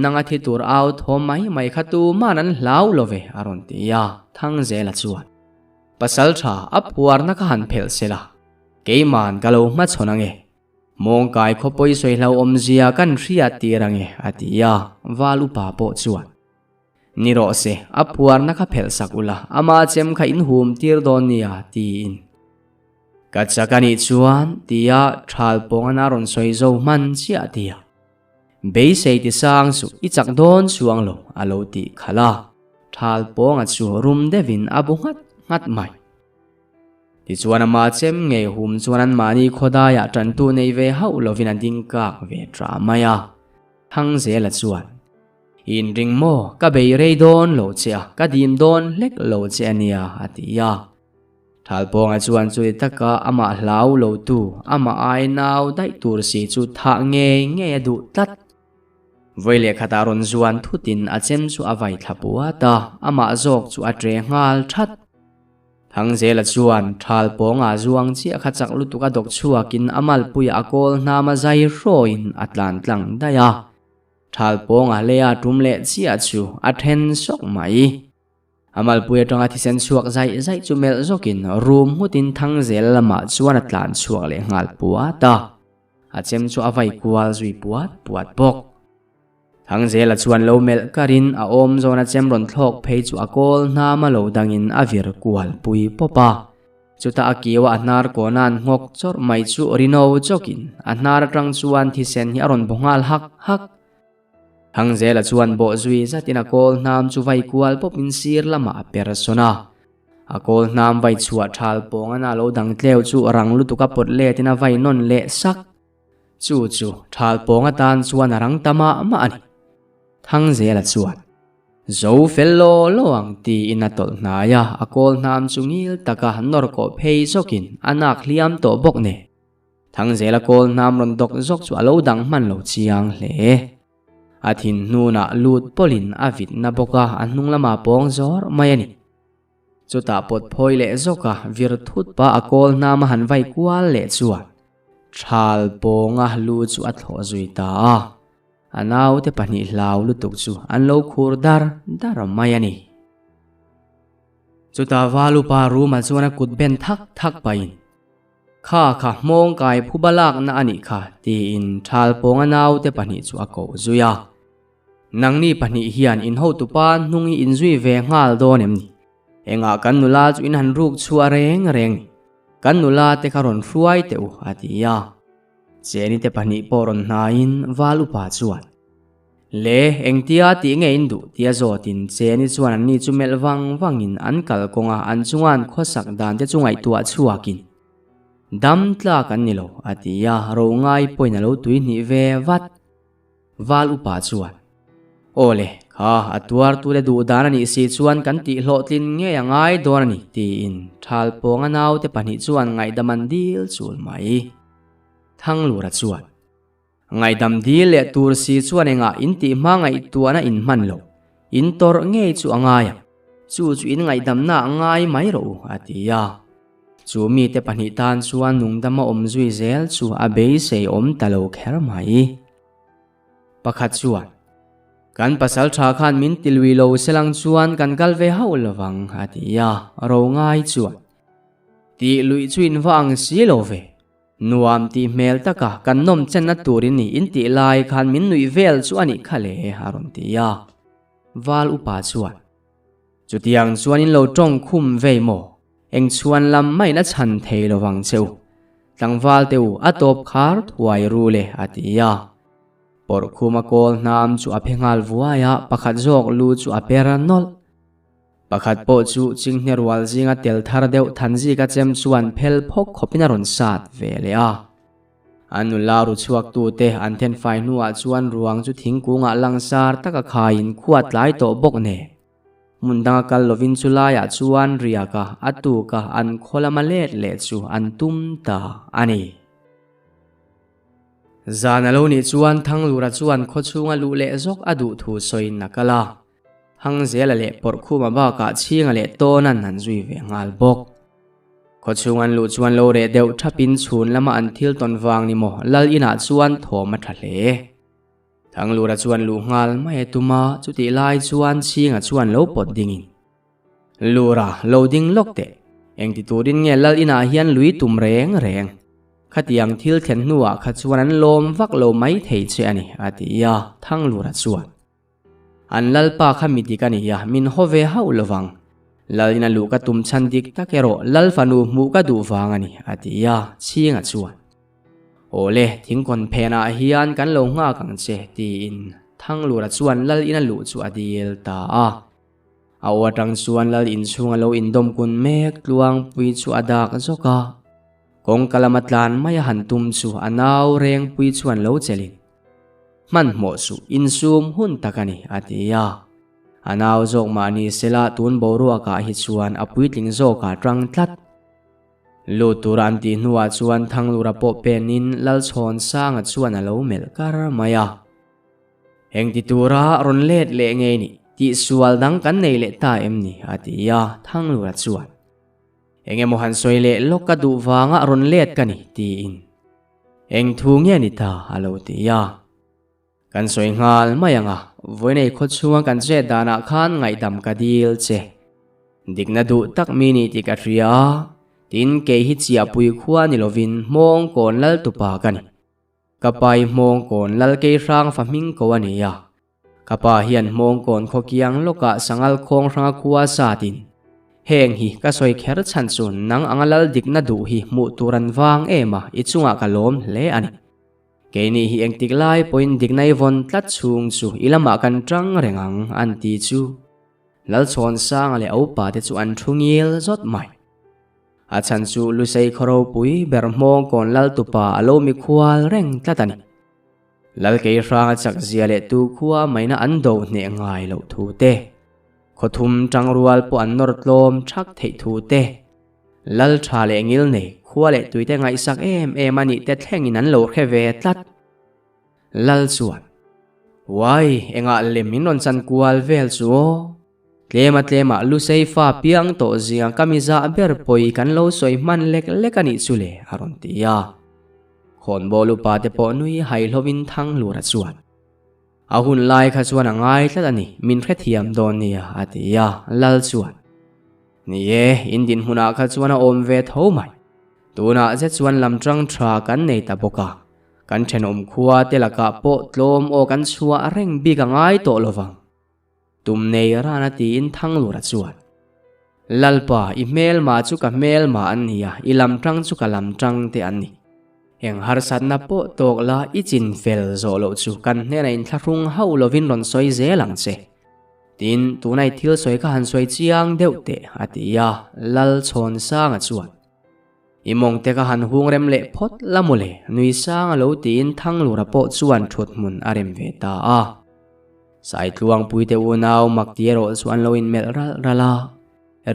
Nanga thi tur au thaw mai mai kha tuman an hlau lo ve, a rawn ti a, Thangzela chuan, Pasal tha a phuarna kha han phelh sela, keiman ka lo hmachhawn ange. Mawngkai khawpawi sawi hlauhawmzia kan hriat tir ange, a ti a, Val upa pawh chuan, Ni rawh se, a phuarna kha phelh sak ula, ama chem kha in hum tir dawn nia, tiin. Ka chak a nih chuan, tia Thal pawngan a rawn sawi zo hman chiah tia. Beisei ti sang chu i chak dawn chuang lo, a lo tih khalh a. Thal pawnga chu rum deuhin a bu nghat nghat mai. Tichuan ama chem ngei hum chuan anmahni khawdaiah tantu nei ve hauh lovin a ding kak ve ṭah mai a. Thangzela chuan. In ring maw, ka bei rei dawn lo che a, ka dim dawn hlek lo che a nia, a ti a. Thalpawnga chuan chuli taka amah hlau lo tu, amah ai nau daih tur si chu thah ngei ngei a duh tlat. Vawi leh khatah rawn zuan thutin a chem chu a vai thla puat a, amah zawk chu a ṭe nghal ṭhat. Thangzela chuan Thalpawnga zuang chiah kha chak lutuk a dawk chhuakin a malpuiah a kawl hnam a zai hrawiin a tlan tlang daih a. Thal pawnga leia tum leh chiah chu a then sawk mai. A malpui atanga thisen chhuak zaih zaih chu melh zawkin rum nghutin Thangzel lamah chuan a tlan chhuak leh nghal puat a. A chem chu a vai kual zui puat puat bawk. Thangzela chuan lo melh karin a awm zawn a chem rawn thlawk phei chu a kawl hnam a lo dangin a vir kual pui pawp a. Chutah a kiu a hnar kawna an nghawk chawrh mai chu Rino chawkin a hnar atang chuan thisen hi a rawn baw nghal hak hak. Thangzela chuan bawh zui zatin a kawl hnam chu vai kual pawpin sir lamah a per sawn a. A kawl hnam vai chhuah thal pawng ana lo dang tleu chu rang lutuk a pawt letin a vai nawn leh sak. Chu chu thal pawng atan chuan a rang ta mah mah a ni. Thangzela chuan. Zo fel law law ang tiin a tawlh hnai a, a kawl hnam chu ngil taka nawr kawh phei zawkin a nak hliam tawh bawk nen. Thangzela kawl hnam rawn dawk zawk chu a lo dang hman lo chiang hle. A thin hnunah lut pawlhin a vit na bawk a, a hnung lamah pawng zawr mai a ni. Chutah pawt phawi leh zawk a, vir thut pah a kawl hnam a han vai kual leh chuan thal pawnga lu chu a thlawh zui ta a. A naute pahnih hlau lutuk chu an lo khur dar dar mai a ni. Chutah Valupa room-ah chuan a kut ben thak thak pahin, Kha kha hmawng kai phuba lakna a nih kha, tiin thal pawnga naute pahnih chu a koh zui a. Nangni pahnih hian in hotupa hnung hi in zui ve nghal dawn em ni? Engah kan nula chu in han ruk chhuah reng reng ni? Kan nula te kha rawn hruai teh u, a ti a. Cheni te pahnih pawh rawn hnaiin Val upa chuan, Le, engtia tih nge in duh? tia zawtin Cheni chuan anni chu melh vang vangin an kalkawnga an chunga an khawsak dan te chu ngaihtuah chhuakin, Dam tlak an ni lo, a ti a, ro ngai pawhin a lo tuihnih ve vat. Val upa chuan, Aw le, kha a tuartute duh dan a nih si chuan kan tih hlawhtlin ngei a ngai dawn a ni, tiin Thal Pawnga naute pahnih chuan ngaihdam an dil chul mai. Thanglura chuan, Ngaihdam dil leh tur si chuan engah in tih hma ngaihtuahna in hman lo, in tawrh ngei chu a ngai ang, chu chu in ngaihdamna a ngai mai rawh u, a ti a. Chu mite pahnih tan chuan nungdama awm zui zel chu a beisei awm ta lo kher mai. Pakhat chuan, Kan pasal tha khan min ti lui lo selang chuan kan kal ve hauh lovang, a ti a, ro ngai chuan, Tih luih chu in va ang si lo ve, nuam tih hmel taka kan nawm chenna turin ni in tih lai khan min nuih vel chu a nih kha le, a rawn ti a. Val upa chuan, Chutiang chuan in lo tawng khum vei maw? Eng chhuan lam maiin a chhan thei lo vang che u. Tlangval te u, a tawp khar thuai ru le, a ti a. Pawrh khuma kawl hnam chu a phe nghal vuai a, pakhat zawk lu chu a per nawlh. Pakhat pawh chu chinghne rual zinga tel thar deuh Thanzika chem chuan phel phawk khawpin a rawn sat ve leh a. An nula ru chhuaktute an thenfai hnuah chuan ruang chu thingkungah langsar taka khaiin khua tlai tawh bawk nen. Hmun danga kal lovin chu laiah chuan riaka a tuka an khaw lama let leh chu an tum ta a ni. Zan a lo nih chuan Thanglura chuan khaw chhunga luh leh zawk a duh thu sawiin a kal a. Hangzela leh Pawrhkhuma bakah Chhinga leh Tawna'n an zui ve nghal bawk. Khaw chhung an luh chuan lo reh deuh thapin chhun lama an thil tawn vang ni maw Lal inah chuan thawm a tha hle. Thanglura chuan luh nghal mai a tum a, chutih lai chuan Chhinga chuan lo pawt dingin, Lura, lo ding lawk teh. Engti turin nge Lal inah hian lui tum reng reng? Khatiang thil thlen hnuah kha chuan an lawm vak lo mai thei che a ni, a ti a, Thanglura chuan, An Lalpa kha mi dik a ni a, min haw ve hauh lo vang. Lal ina luh ka tum chhan dik tak erawh Lal fanu hmuh ka duh vang a ni, a ti a, Chhinga chuan, Awle, thingkawn phenah hian kan lo nghak ang che, tiin Thanglura chuan Lal ina luh chu a dil ta a. A aw atang chuan Lal inchhunga lo indawm kun mek Tluangpui chu a dak zawk a. Kawngka lama tlan mai a han tum chu a nau Rengpui chuan lo chelin, Hmanhmawh suh, insum hun tak a ni, a ti a. A nau zawk mahni sela tun boruakah hi chuan a puitling zawkah tang tlat. Lut tura an tih hnuah chuan Thanglura pawh penin Lalchhawnsanga chuan a lo melh kar mai a. Engti tura rawn let leh ngei ni, tihsual dang kan nei leh ta em ni? a ti a, Thanglura chuan, Eng emaw han sawi leh lawk ka duh vanga rawn let ka ni, tiin, Eng thu nge ni ta? a lo ti a. Kan sawi nghal mai ang a, vawiinei khaw chhunga kan chet danah khan ngaihdam ka dil che. Dikna duh tak mi ni tih ka hria a, tin kei hi chiahpui khua ni lovin hmawng kawn lal tupa ka ni. Ka pa hi hmawng kawn lal kei hrang fa hming ko a ni a. Ka pa hian hmawng kawn khaw kiang lawkah sangal khawng hranga khua satin heng hi ka sawi kher chhan chu nang anga lal dikna duh hi hmuh tur an vang em a, i chungah ka lawm hle a ni. Keini hi engtik lai pawhin dikna i vawn tlat chhung chu i lamah kan tang reng ang, an ti chu. Lalchhawnsanga leh a upa te chu an thu ngil zawt mai. A chhan chu Lusei khaw ropui ber hmawng kawn lal tupa a lo mikhual reng tlat a ni. Lalkei hranga chak zia leh tu khua maina an do hneh ngai loh thu te, khaw thum tangrual pawh an nawr tlawm thak theih thu te. Lal tha leh ngil nei, khua leh tuite ngaihsak em em a nih te thlengin an lo hre ve tlat. Lal chuan, Uai, engah lem min rawn chan kual vel chu aw? Tlema tlemah Lusei fa piang tawh zia ka mi zah ber pawi kan lo sawi hman lek lek a nih chu le, a rawn ti a. Khawnbawl upa te pawh nui haihlovin Thanghlura chuan, A hun lai kha chuan a ngai tlat a ni, min hrethiam dawn nia, a ti a, Lal chuan, Ni e, in dinhmunah kha chuan a awm ve tho mai. Tunah zet chuan lam tang tha kan nei ta bawk a, kan thenawm khua te lakah pawh tlawm aw kan chhuah reng bik a ngai tawh lo vang. Tum nei rana tiin Thanglura chuan, Lalpa, i hmelma chu ka hmelma an ni a, i lam tang chu ka lam tang te an ni. Eng harsatna pawh tawk la i chin fel zawh loh chu kan hnenah inthlahrung hauh lovin rawn sawi zel ang che. Tin, tunai thil sawi kha han sawi chiang deuh teh, a ti a, Lal Chhawnsanga chuan, I mawngte kha han hung rem leh phawt la mawle, nui sang a lo tiin Thanglura pawh chuan thut hmun a rem ve ta a. Saitluangpuite unau mak ti erawh chu an lo inmelh ralh ralh a,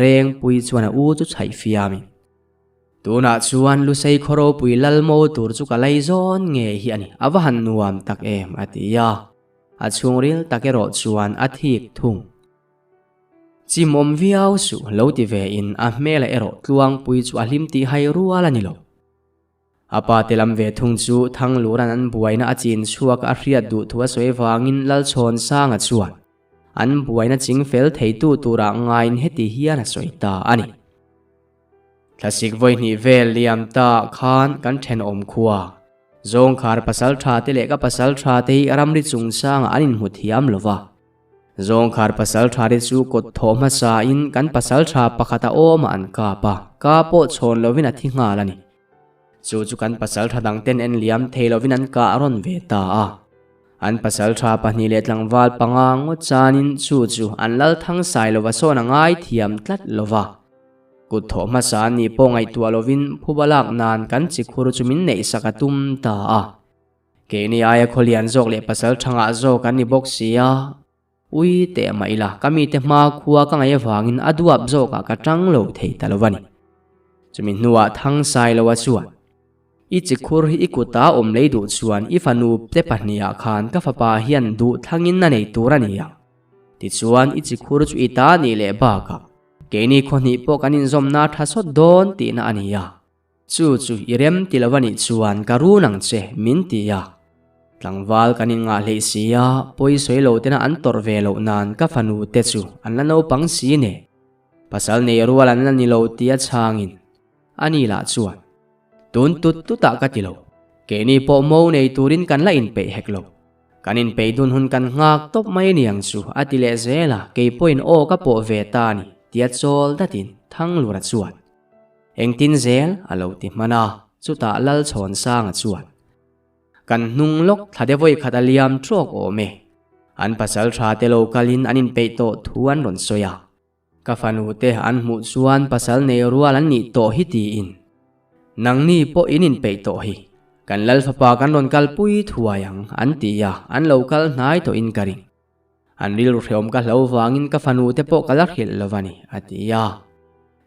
Rengpui chuan a u chu chhaih fiamin, Tunah chuan Lusei khaw ropui lal mo tur chu ka lei zawn ngei hi a ni, a va han nuam tak em, a ti a. A chhungril tak erawh chuan a thik thung. Chimawm viau suh lo ti ve in a hmela erawh Tluangpui chu a hlim tih hai rual a ni lo. A pa te lam ve thung chu Thanglura'n an buaina a chin chhuak a hriat duh thu a sawi vangin Lalchhawnsanga chuan an buaina ching fel theitu turah ngaiin heti hian a sawi ta a ni. Thlasik vawihnih vel liam ta khan kan thenawm khua. Zawngkhar pasal tha te leh ka pasal tha te hi ramri chungchangah an inhmu thiam lo va. Zawngkhar pasal tha te chu kawt thawh hmasa in kan pasal tha pakhat a awm a an kap a, ka pawh chhawn lovin a thi nghal a ni. Chu chu kan pasal tha dang ten en liam thei lovin an kah rawn ve ta a. An pasal tha pahnih leh tlangval panga ngawt chanin chu chu an lal thang sai lova sawn a ngai thiam tlat lova. Kut thawh hmasa an nih pawh ngaihtuah lovin phuba lak nan kan chi khur chu min neih sak a tum ta a. Keini aia khawlian zawk leh pasal tha ngah zawk an ni bawk si a. Ui teh mah ila ka mite hma khua ka ngaih avangin a duap zawkah ka tang lo thei ta lo a ni. Chumi hnuah thang sai lo a chuan, I chi khur hi i kuta awm lei duh chuan i fanu te pahnihah khan ka fapa hian duh thlangin a nei tur a ni ang. Tichuan i chi khur chu i ta nih leh bakah Keini khawhnih pawh kan inzawmna tha sawt dawn tihna a ni a, chu chu i rem ti lo a nih chuan ka run ang che min ti a. Tlangval kan inngah hleih si a, pawi sawi lo tena an tawrh ve loh nan ka fanu te chu an la naupang si ne. Pasal nei rual an la ni lo tia chhangin a ni lah chuan tun tut tutah ka ti lo, keini pawh mo nei turin kan la inpeih hek lo. Kan inpeih dun hun kan nghak tawp mai aniang chu a ti leh zel a, kei pawhin aw ka pawh ve ta a ni tia chawl datin Thanglura chuan engtin zel a lo ti hman a, chutah Lalchhawnsanga chuan kan hnung lawk thla de vawi khat a liam trawk awm e, an pasal tha te lo kalin an inpeih tawh thu an rawn sawi a. Ka fanu te an hmuh chuan pasal nei rual an nih tawh hi tiin nangni pawh in inpeih tawh hi kan lal fapa kan rawn kalpui thuai ang an ti a, an lo kal hnai tawh in ka ring. An rilru hreawm ka hlo vangin ka fanu te pawh ka la hrilh lo a ni a ti a.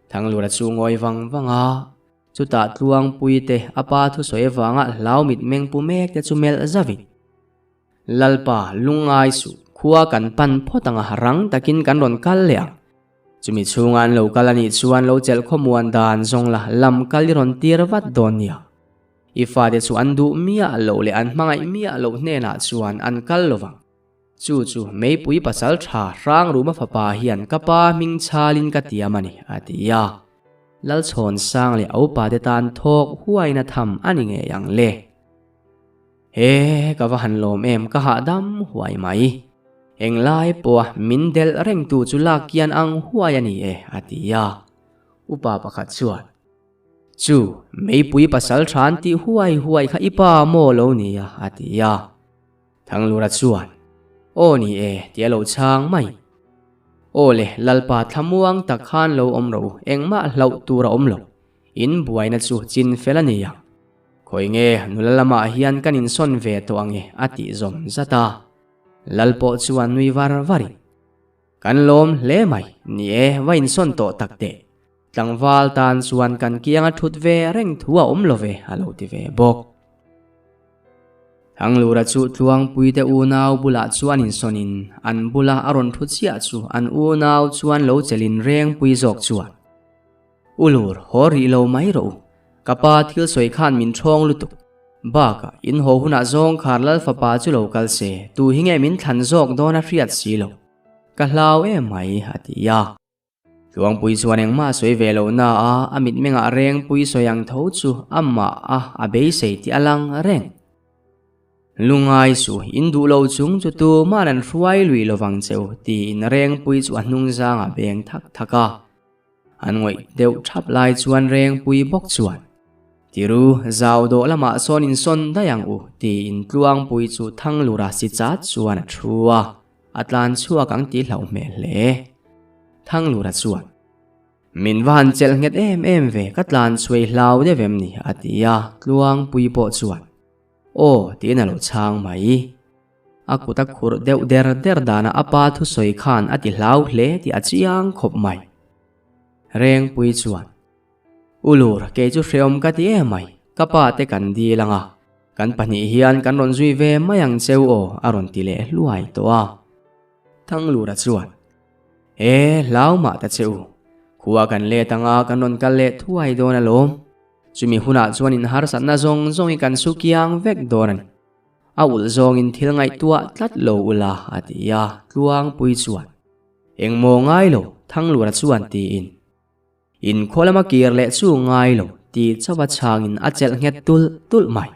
Thanglura chu ngawi vang vang a, chutah Tluangpui te a pa thusawi avanga hlau mitmeng pu mek te chu melh zauhin Lalpa, lungngai suh, khua kan pan phawt ang a, rang takin kan rawn kal leh ang. Chumi chhunga an lo kal a nih chuan lo chelh khawmuan dan zawng la, lam kal i rawn tir vat dawn nia. I fate chu an duh miah loh leh an hmangaih miah loh hnenah chuan an kal lo vang. Chu chu meipui pasal tha Hrangruma fapa hian ka pa hming chhalin ka tiam a ni, a ti a. Lalchhawnsang leh a upate tan thawk huaina tham a ni ngei ang le. He ka va han lawm em ka hahdam huai mai. Englai pawha min delh reng tu chu lak kian ang huai a ni e a ti a. Upa pakhat chuan, Chu, meipui pasal than tih huai huai kha i pa maw lo ni a a ti a. Thanglura chuan, Aw ni e ti a lo chhang mai. Aw le, Lalpa thlamuang tak khan lo awm rawh u, engmah hlauh tur a awm lo. In buaina chu chin fel a ni ang. Khawi nge nula lamah hian kan insawn ve tawh ang e a tih zawm zat a. Lal pawh chuan nui var varin, Kan lawm hle mai, ni e, va insawn tawh tak teh. Tlangval tan chuan kan kianga thut ve reng thu a awm lo ve, a lo ti ve bawk. Thanglura chu Tluangpuite unau bulah chuan insawnin an bula a rawn thu chiah chu an unau chuan lo chelin Rengpui zawk chuan, Ulur, haw rih lo mai rawh u. Ka pa thil sawi khan min ṭhawng lutuk. Bakah, in haw hunah zawng khar Lal fapa chu lo kal se, tu hi nge min thlan zawk dawn a hriat si lo. Ka hlau em mai, a ti a. Tluangpui chuan engmah a sawi ve lo na a, a mitmengah Rengpui sawi ang tho chu amah a a beisei tih a lang reng. Lungai su, in duh lo chung chu tuma'n an hruai lui lovang cheu, tiin Rengpui chu a hnungzangah beng thak thak a. An ngawih deuh thap lai chuan Rengpui bawk chuan, Tiru, zau dawh lamah sawn insawn daih ang u, tiin Tluangpui chu Thanglura si chat chuan a thu a. A tlan chhuak ang tih hlauh hmel hle. Thanglura chuan, Min va han chelh nghet em em ve, ka tlan chhuai hlau deuh em ni? a ti a, Tluangpui pawh chuan, Aw, tiin a lo chhang mai. A kut a khurh deuh der der danah a pa thusawi khan a ti hlau hle tih a chiang khawp mai. Rengpui chuan, Ulur, kei chu hreawm ka ti em mai, ka pa te kan dil ang a, kan pahnih hian kan rawn zui ve mai ang cheu aw a rawn ti leh hluai tawh a. Thanglura chuan, E, hlau mah ta che u, khua kan let ang a, kan rawn kal leh thuai dawn alawm, chumi hunah chuan in harsatna zawng zawng hi kan su kiang vek dawn a ni. A ulh zawngin thil ngaihtuah tlat lo ula a ti a, Tluangpui chuan, Engmaw ngai lo, Thanglura chuan tiin. Inkhaw lama kir leh chu ngai lo ti chauha chhangin a chelh nghet tulh tulh mai.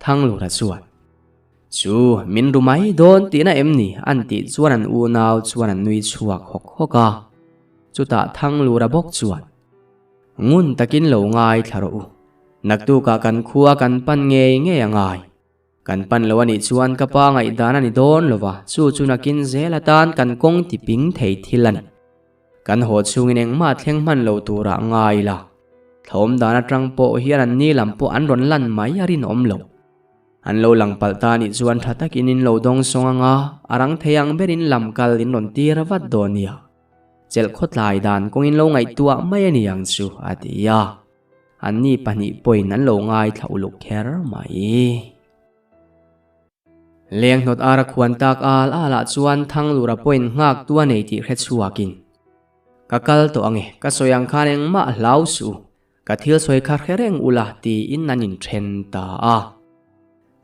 Thanglura chuan, Chu, min ru mai dawn tihna em ni? an tih chuan an unau chuan an nui chhuak hawk hawk a. Chutah Thanglura bawk chuan, Ngun takin lo ngai thla rawh u. Naktukah kan khua kan pan ngei ngei a ngai. Kan pan lo a nih chuan ka pa ngaihdan a ni dawn lo va, chu chu nakin zel atan kan kawng ti ping thei thil a ni. Kan haw chhungin engmah thleng hman lo turah ngai ila, thlawm dan atang pawh hian an ni lam pawh an rawn lan mai a rinawm lo. An lo lang palh ta nih chuan tha takin in lo dawng sawng anga, a rang thei ang berin lam kal in rawn tir vat dawn nia. Chelh khawtlai dan kawngin lo ngaihtuah mai a ni ang chu, a ti a. Anni pahnih pawhin an lo ngaithla uluk kher mai. Lenghnawt ara khuan tak al alah chuan Thanglura pawhin nghak tu a nei tih hre chhuakin, Ka kal tawh ange, ka sawi ang khan engmah hlau suh u, ka thil sawi kha hre reng ula tiin an inthen ta a.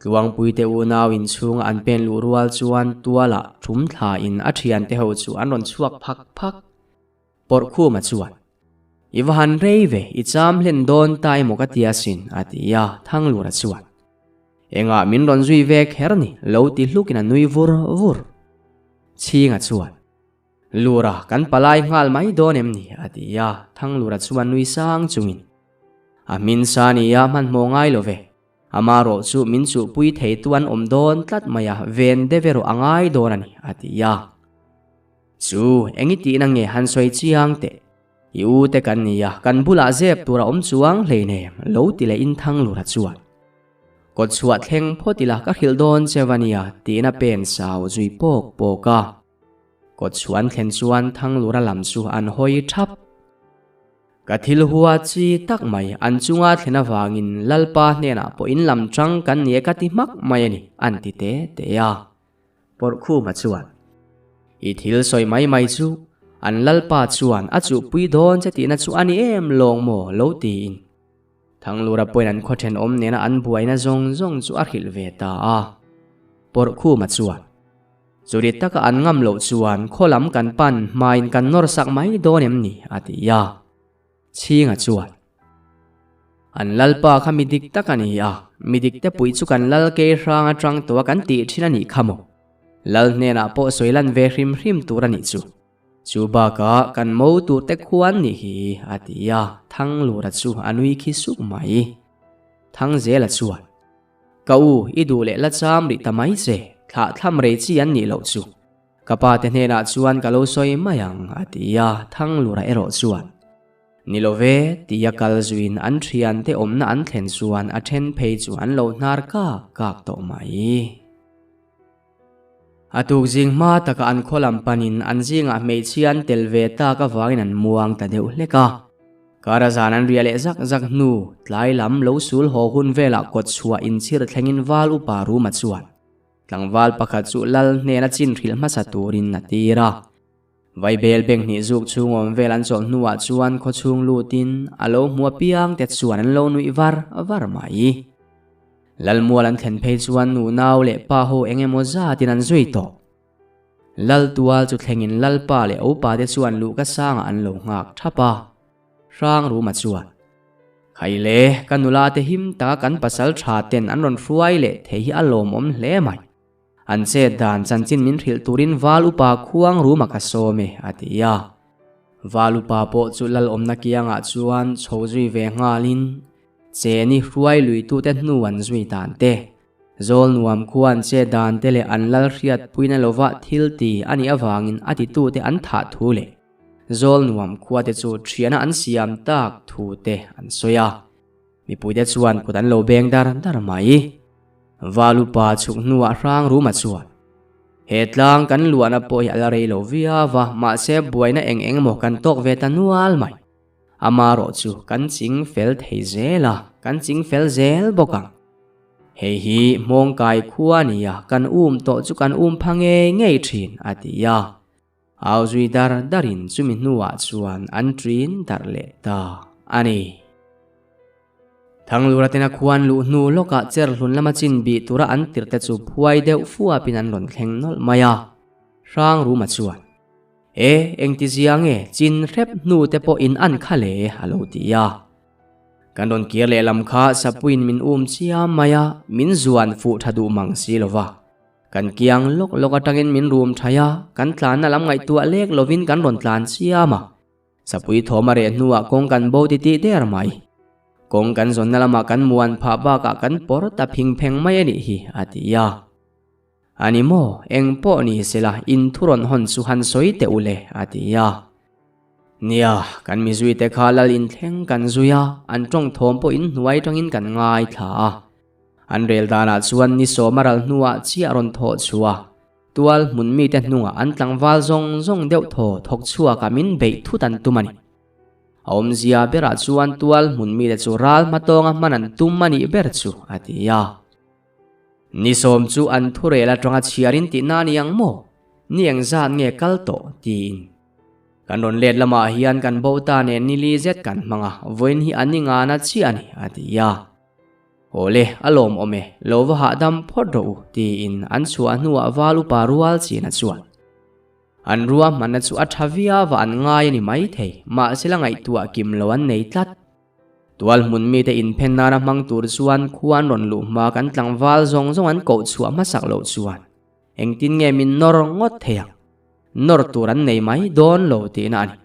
Tluangpuite unau inchhunga an pen luh rual chuan tualah thum thlain a thiante ho chu an rawn chhuak phak phak. Pawrhkhuma chuan, I va han rei ve, i cham hlen dawn ta emaw ka ti asin, a ti a, Thanglura chuan, Engah min rawn zui ve kher ni, lo ti hlukin a nui vur vur. Chhinga chuan, Lura, kan palai nghal mai dawn em ni? a ti a, Thanglura chuan nui sang chungin, A hmin sa nia, hmanhmawh ngai lo ve, amarawh chu min chuhpui thei tu an awm dawn tlat mai a, ven deuh erawh a ngai dawn a ni, a ti a. Chu, eng i tihna nge han sawi chiang teh? I u te kan ni a, kan bulah zep tur a awm chuang hleinem, lo ti leh in Thanglura chuan. Kawt chhuah thleng phawt ila ka hrilh dawn che va nia, tiin a pen sau zui pawk pawk a. Kawt chhuah an thlen chuan Thanglura lam chu an hawi thap. Ka thil hua chi tak mai, an chunga thlen avangin Lalpa hnenah pawh in lam chang kan ni e ka ti hmak mai a ni, an ti te te a. Pawrhkhuma chuan, I thil sawi mai mai chu, an Lalpa chuan a chuhpui dawn che tihna chu a ni em lawng maw? lo tiin Thanglura pawhin an khaw thenawm nena an buaina zawng zawng chu a hrilh ve ta a. Pawrhkhuma chuan, Churi taka an ngam loh chuan khaw lam kan pan hmain kan nawr sak mai dawn em ni? a ti a. Chhinga chuan, An lalpa kha mi dik tak a ni a, mi dik te pui chu kan lal kei hrang atang tawh a kan tih thin a nih kha maw? Lal hnenah pawh sawi lan ve hrim hrim tur a nih chu. Chu bakah kan mo tur te khuan nih hi, a ti a, Thanglura chu a nui khi suk mai. Thangzela chuan, Ka u, i duh leh la cham rih ta mai che, thlah thlam rei chi an nih loh chu. Ka pa te hnenah chuan ka lo sawi mai ang, a ti a, Thanglura erawh chuan, Ni lo ve, tia kal zuiin an thiante awmna an thlen chuan a then phei chu an lo hnar kak kak tawh mai. A tuk zing hma taka an khaw lam panin an zingah hmeichhia an tel ve tak avangin an muang ta deuh hlek a. Kara zan an riah leh zak zak hnu, tlai lam lo sul haw hun velah kawt chhuah inchhir thlengin val upa Ruma chuan tlangval pakhat chu lal hnena chin hrilh hmasa turin a tir a. Vaibel beng hnih zuk chhung awm vel an chawlh hnuah chuan khawchhung lutin a lo hmu apiang te chuan an lo nuih var var mai. Lalmual an thlen phei chuan nu nau leh pa ho eng emaw zatin an zui tawh. Lal tual chu thlengin Lalpa leh Opa te chuan luhka sangah an lo nghak thap a. Hrang Ruma chuan, Khaile, ka nula te him taka kan pasal tha ten an rawn hruai leh thei hi a lawmawm hle mai. An chet dan chanchin min hrilh turin Val upa khuang Ruma ka sawm e, a ti a. Val upa pawh chu Lalawmna kiangah chuan chho zui ve nghalin, Cheni hruai luitute hnu an zui dan te, zawl nuam khua an che dan te leh an lal hriatpuina lova thil ti a nih avangin a titute an thah thu leh zawl nuam khua te chu thiana an siam tak thu te an sawi a. Mipuite chuan kut an lo beng dar dar mai. Valupa chhuk hnuah hrang ruma chuan, He tlang kan luahna pawh hi a la rei lo viau a, mahse buaina eng eng emaw kan tawk ve ta nual mai. Amarawh chu kan ching fel thei zel a, kan ching fel zel bawk ang. Hei hi hmawngkai khua nia kan um tawh chu kan um pha ngei ngei thin, a ti a. Au zui dar darin chumi hnuah chuan an ṭin darh leh ta a ni. Thanglura tena khuan luh hnu lawkah cherhlun lama chin bih tura an tirhte chu phuai deuh fuapin an rawn thleng nawlh mai a. Hrangruma chuan. E, engti zia nge chin hrep hnu te pawh in an kha le a lo ti a. Kan rawn kir leh lam kha Sapuiin min um chiam mai a, min zuan fuh tha duh mang si lo va. Kan kiang lawk lawk atangin min rum thai a, kan tlanna lam ngaihtuah lek lovin kan rawn tlan chiam a. Sapui thawm a reh hnuah kawng kan bo titih der mai. Kawng kan zawnna lamah kan muan phah bakah kan pawr ta phing pheng mai a nih hi, a ti a. A ni maw, eng pawh ni sela in thu rawn hawn chu han sawi teh u le, a ti a. Nia, kan mizui te kha lal inthleng kan zui a, an tawng thawm pawh in hnuai tangin kan ngaithla a. An rel danah chuan ni sawm a ral hnuah chiah rawn thawh chhuah a, tual hmun mite hnungah an tlangval zawng zawng deuh thaw thawk chhuakah min beih thut an tum a ni. A awmzia berah chuan tual hmun mite chu ral hmatawnga hman an tum a nih ber chu, a ti a. Ni sawm chu an thurel atanga chhiarin tihna a ni ang maw? Ni engzat nge kal tawh? tiin. Kan rawn let lamah hian kan bo ta nen ni li zet kan hmang a, vawiin hi an ni ngana chiah a ni, a ti a. Awle, a lawmawm e, lo va hahdam phawt rawh u, tiin an chhuah hnuah val upa rual china chuan an ruahmanna chu a tha viau a an ngai a ni maithei, mahse la ngaihtuah kim lo an nei tlat. Tual hmun mite inphen nana hmang tur chuan khua an rawn luh hma kan tlangval zawng zawng an koh chhuah hmasak loh chuan engtin nge min nawr ngawt thei ang? Nawr tur an nei mai dawn lo tihna a ni.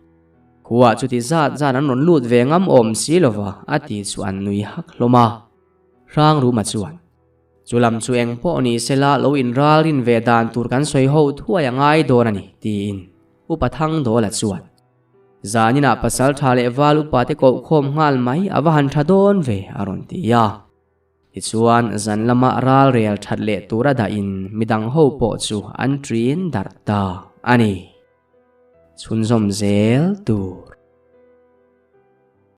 Khua chuti zat zat an rawn lut ve ngam awm si lova a ti chu an nui hak hlawm a. Hrangruma chuan, Chu lam chu eng pawh ni sela lo inralrin ve dan tur kan sawi ho thuai a ngai dawn a ni, tiin Upa Thangdawla chuan Zaninah pasal tha leh val upa te koh khawm nghal mai a va han tha dawn ve a rawn ti a. Tichuan zan lama ral rel that leh tura dahin midang ho pawh chu an ṭin darh ta a ni. Chhunzawm zel tur.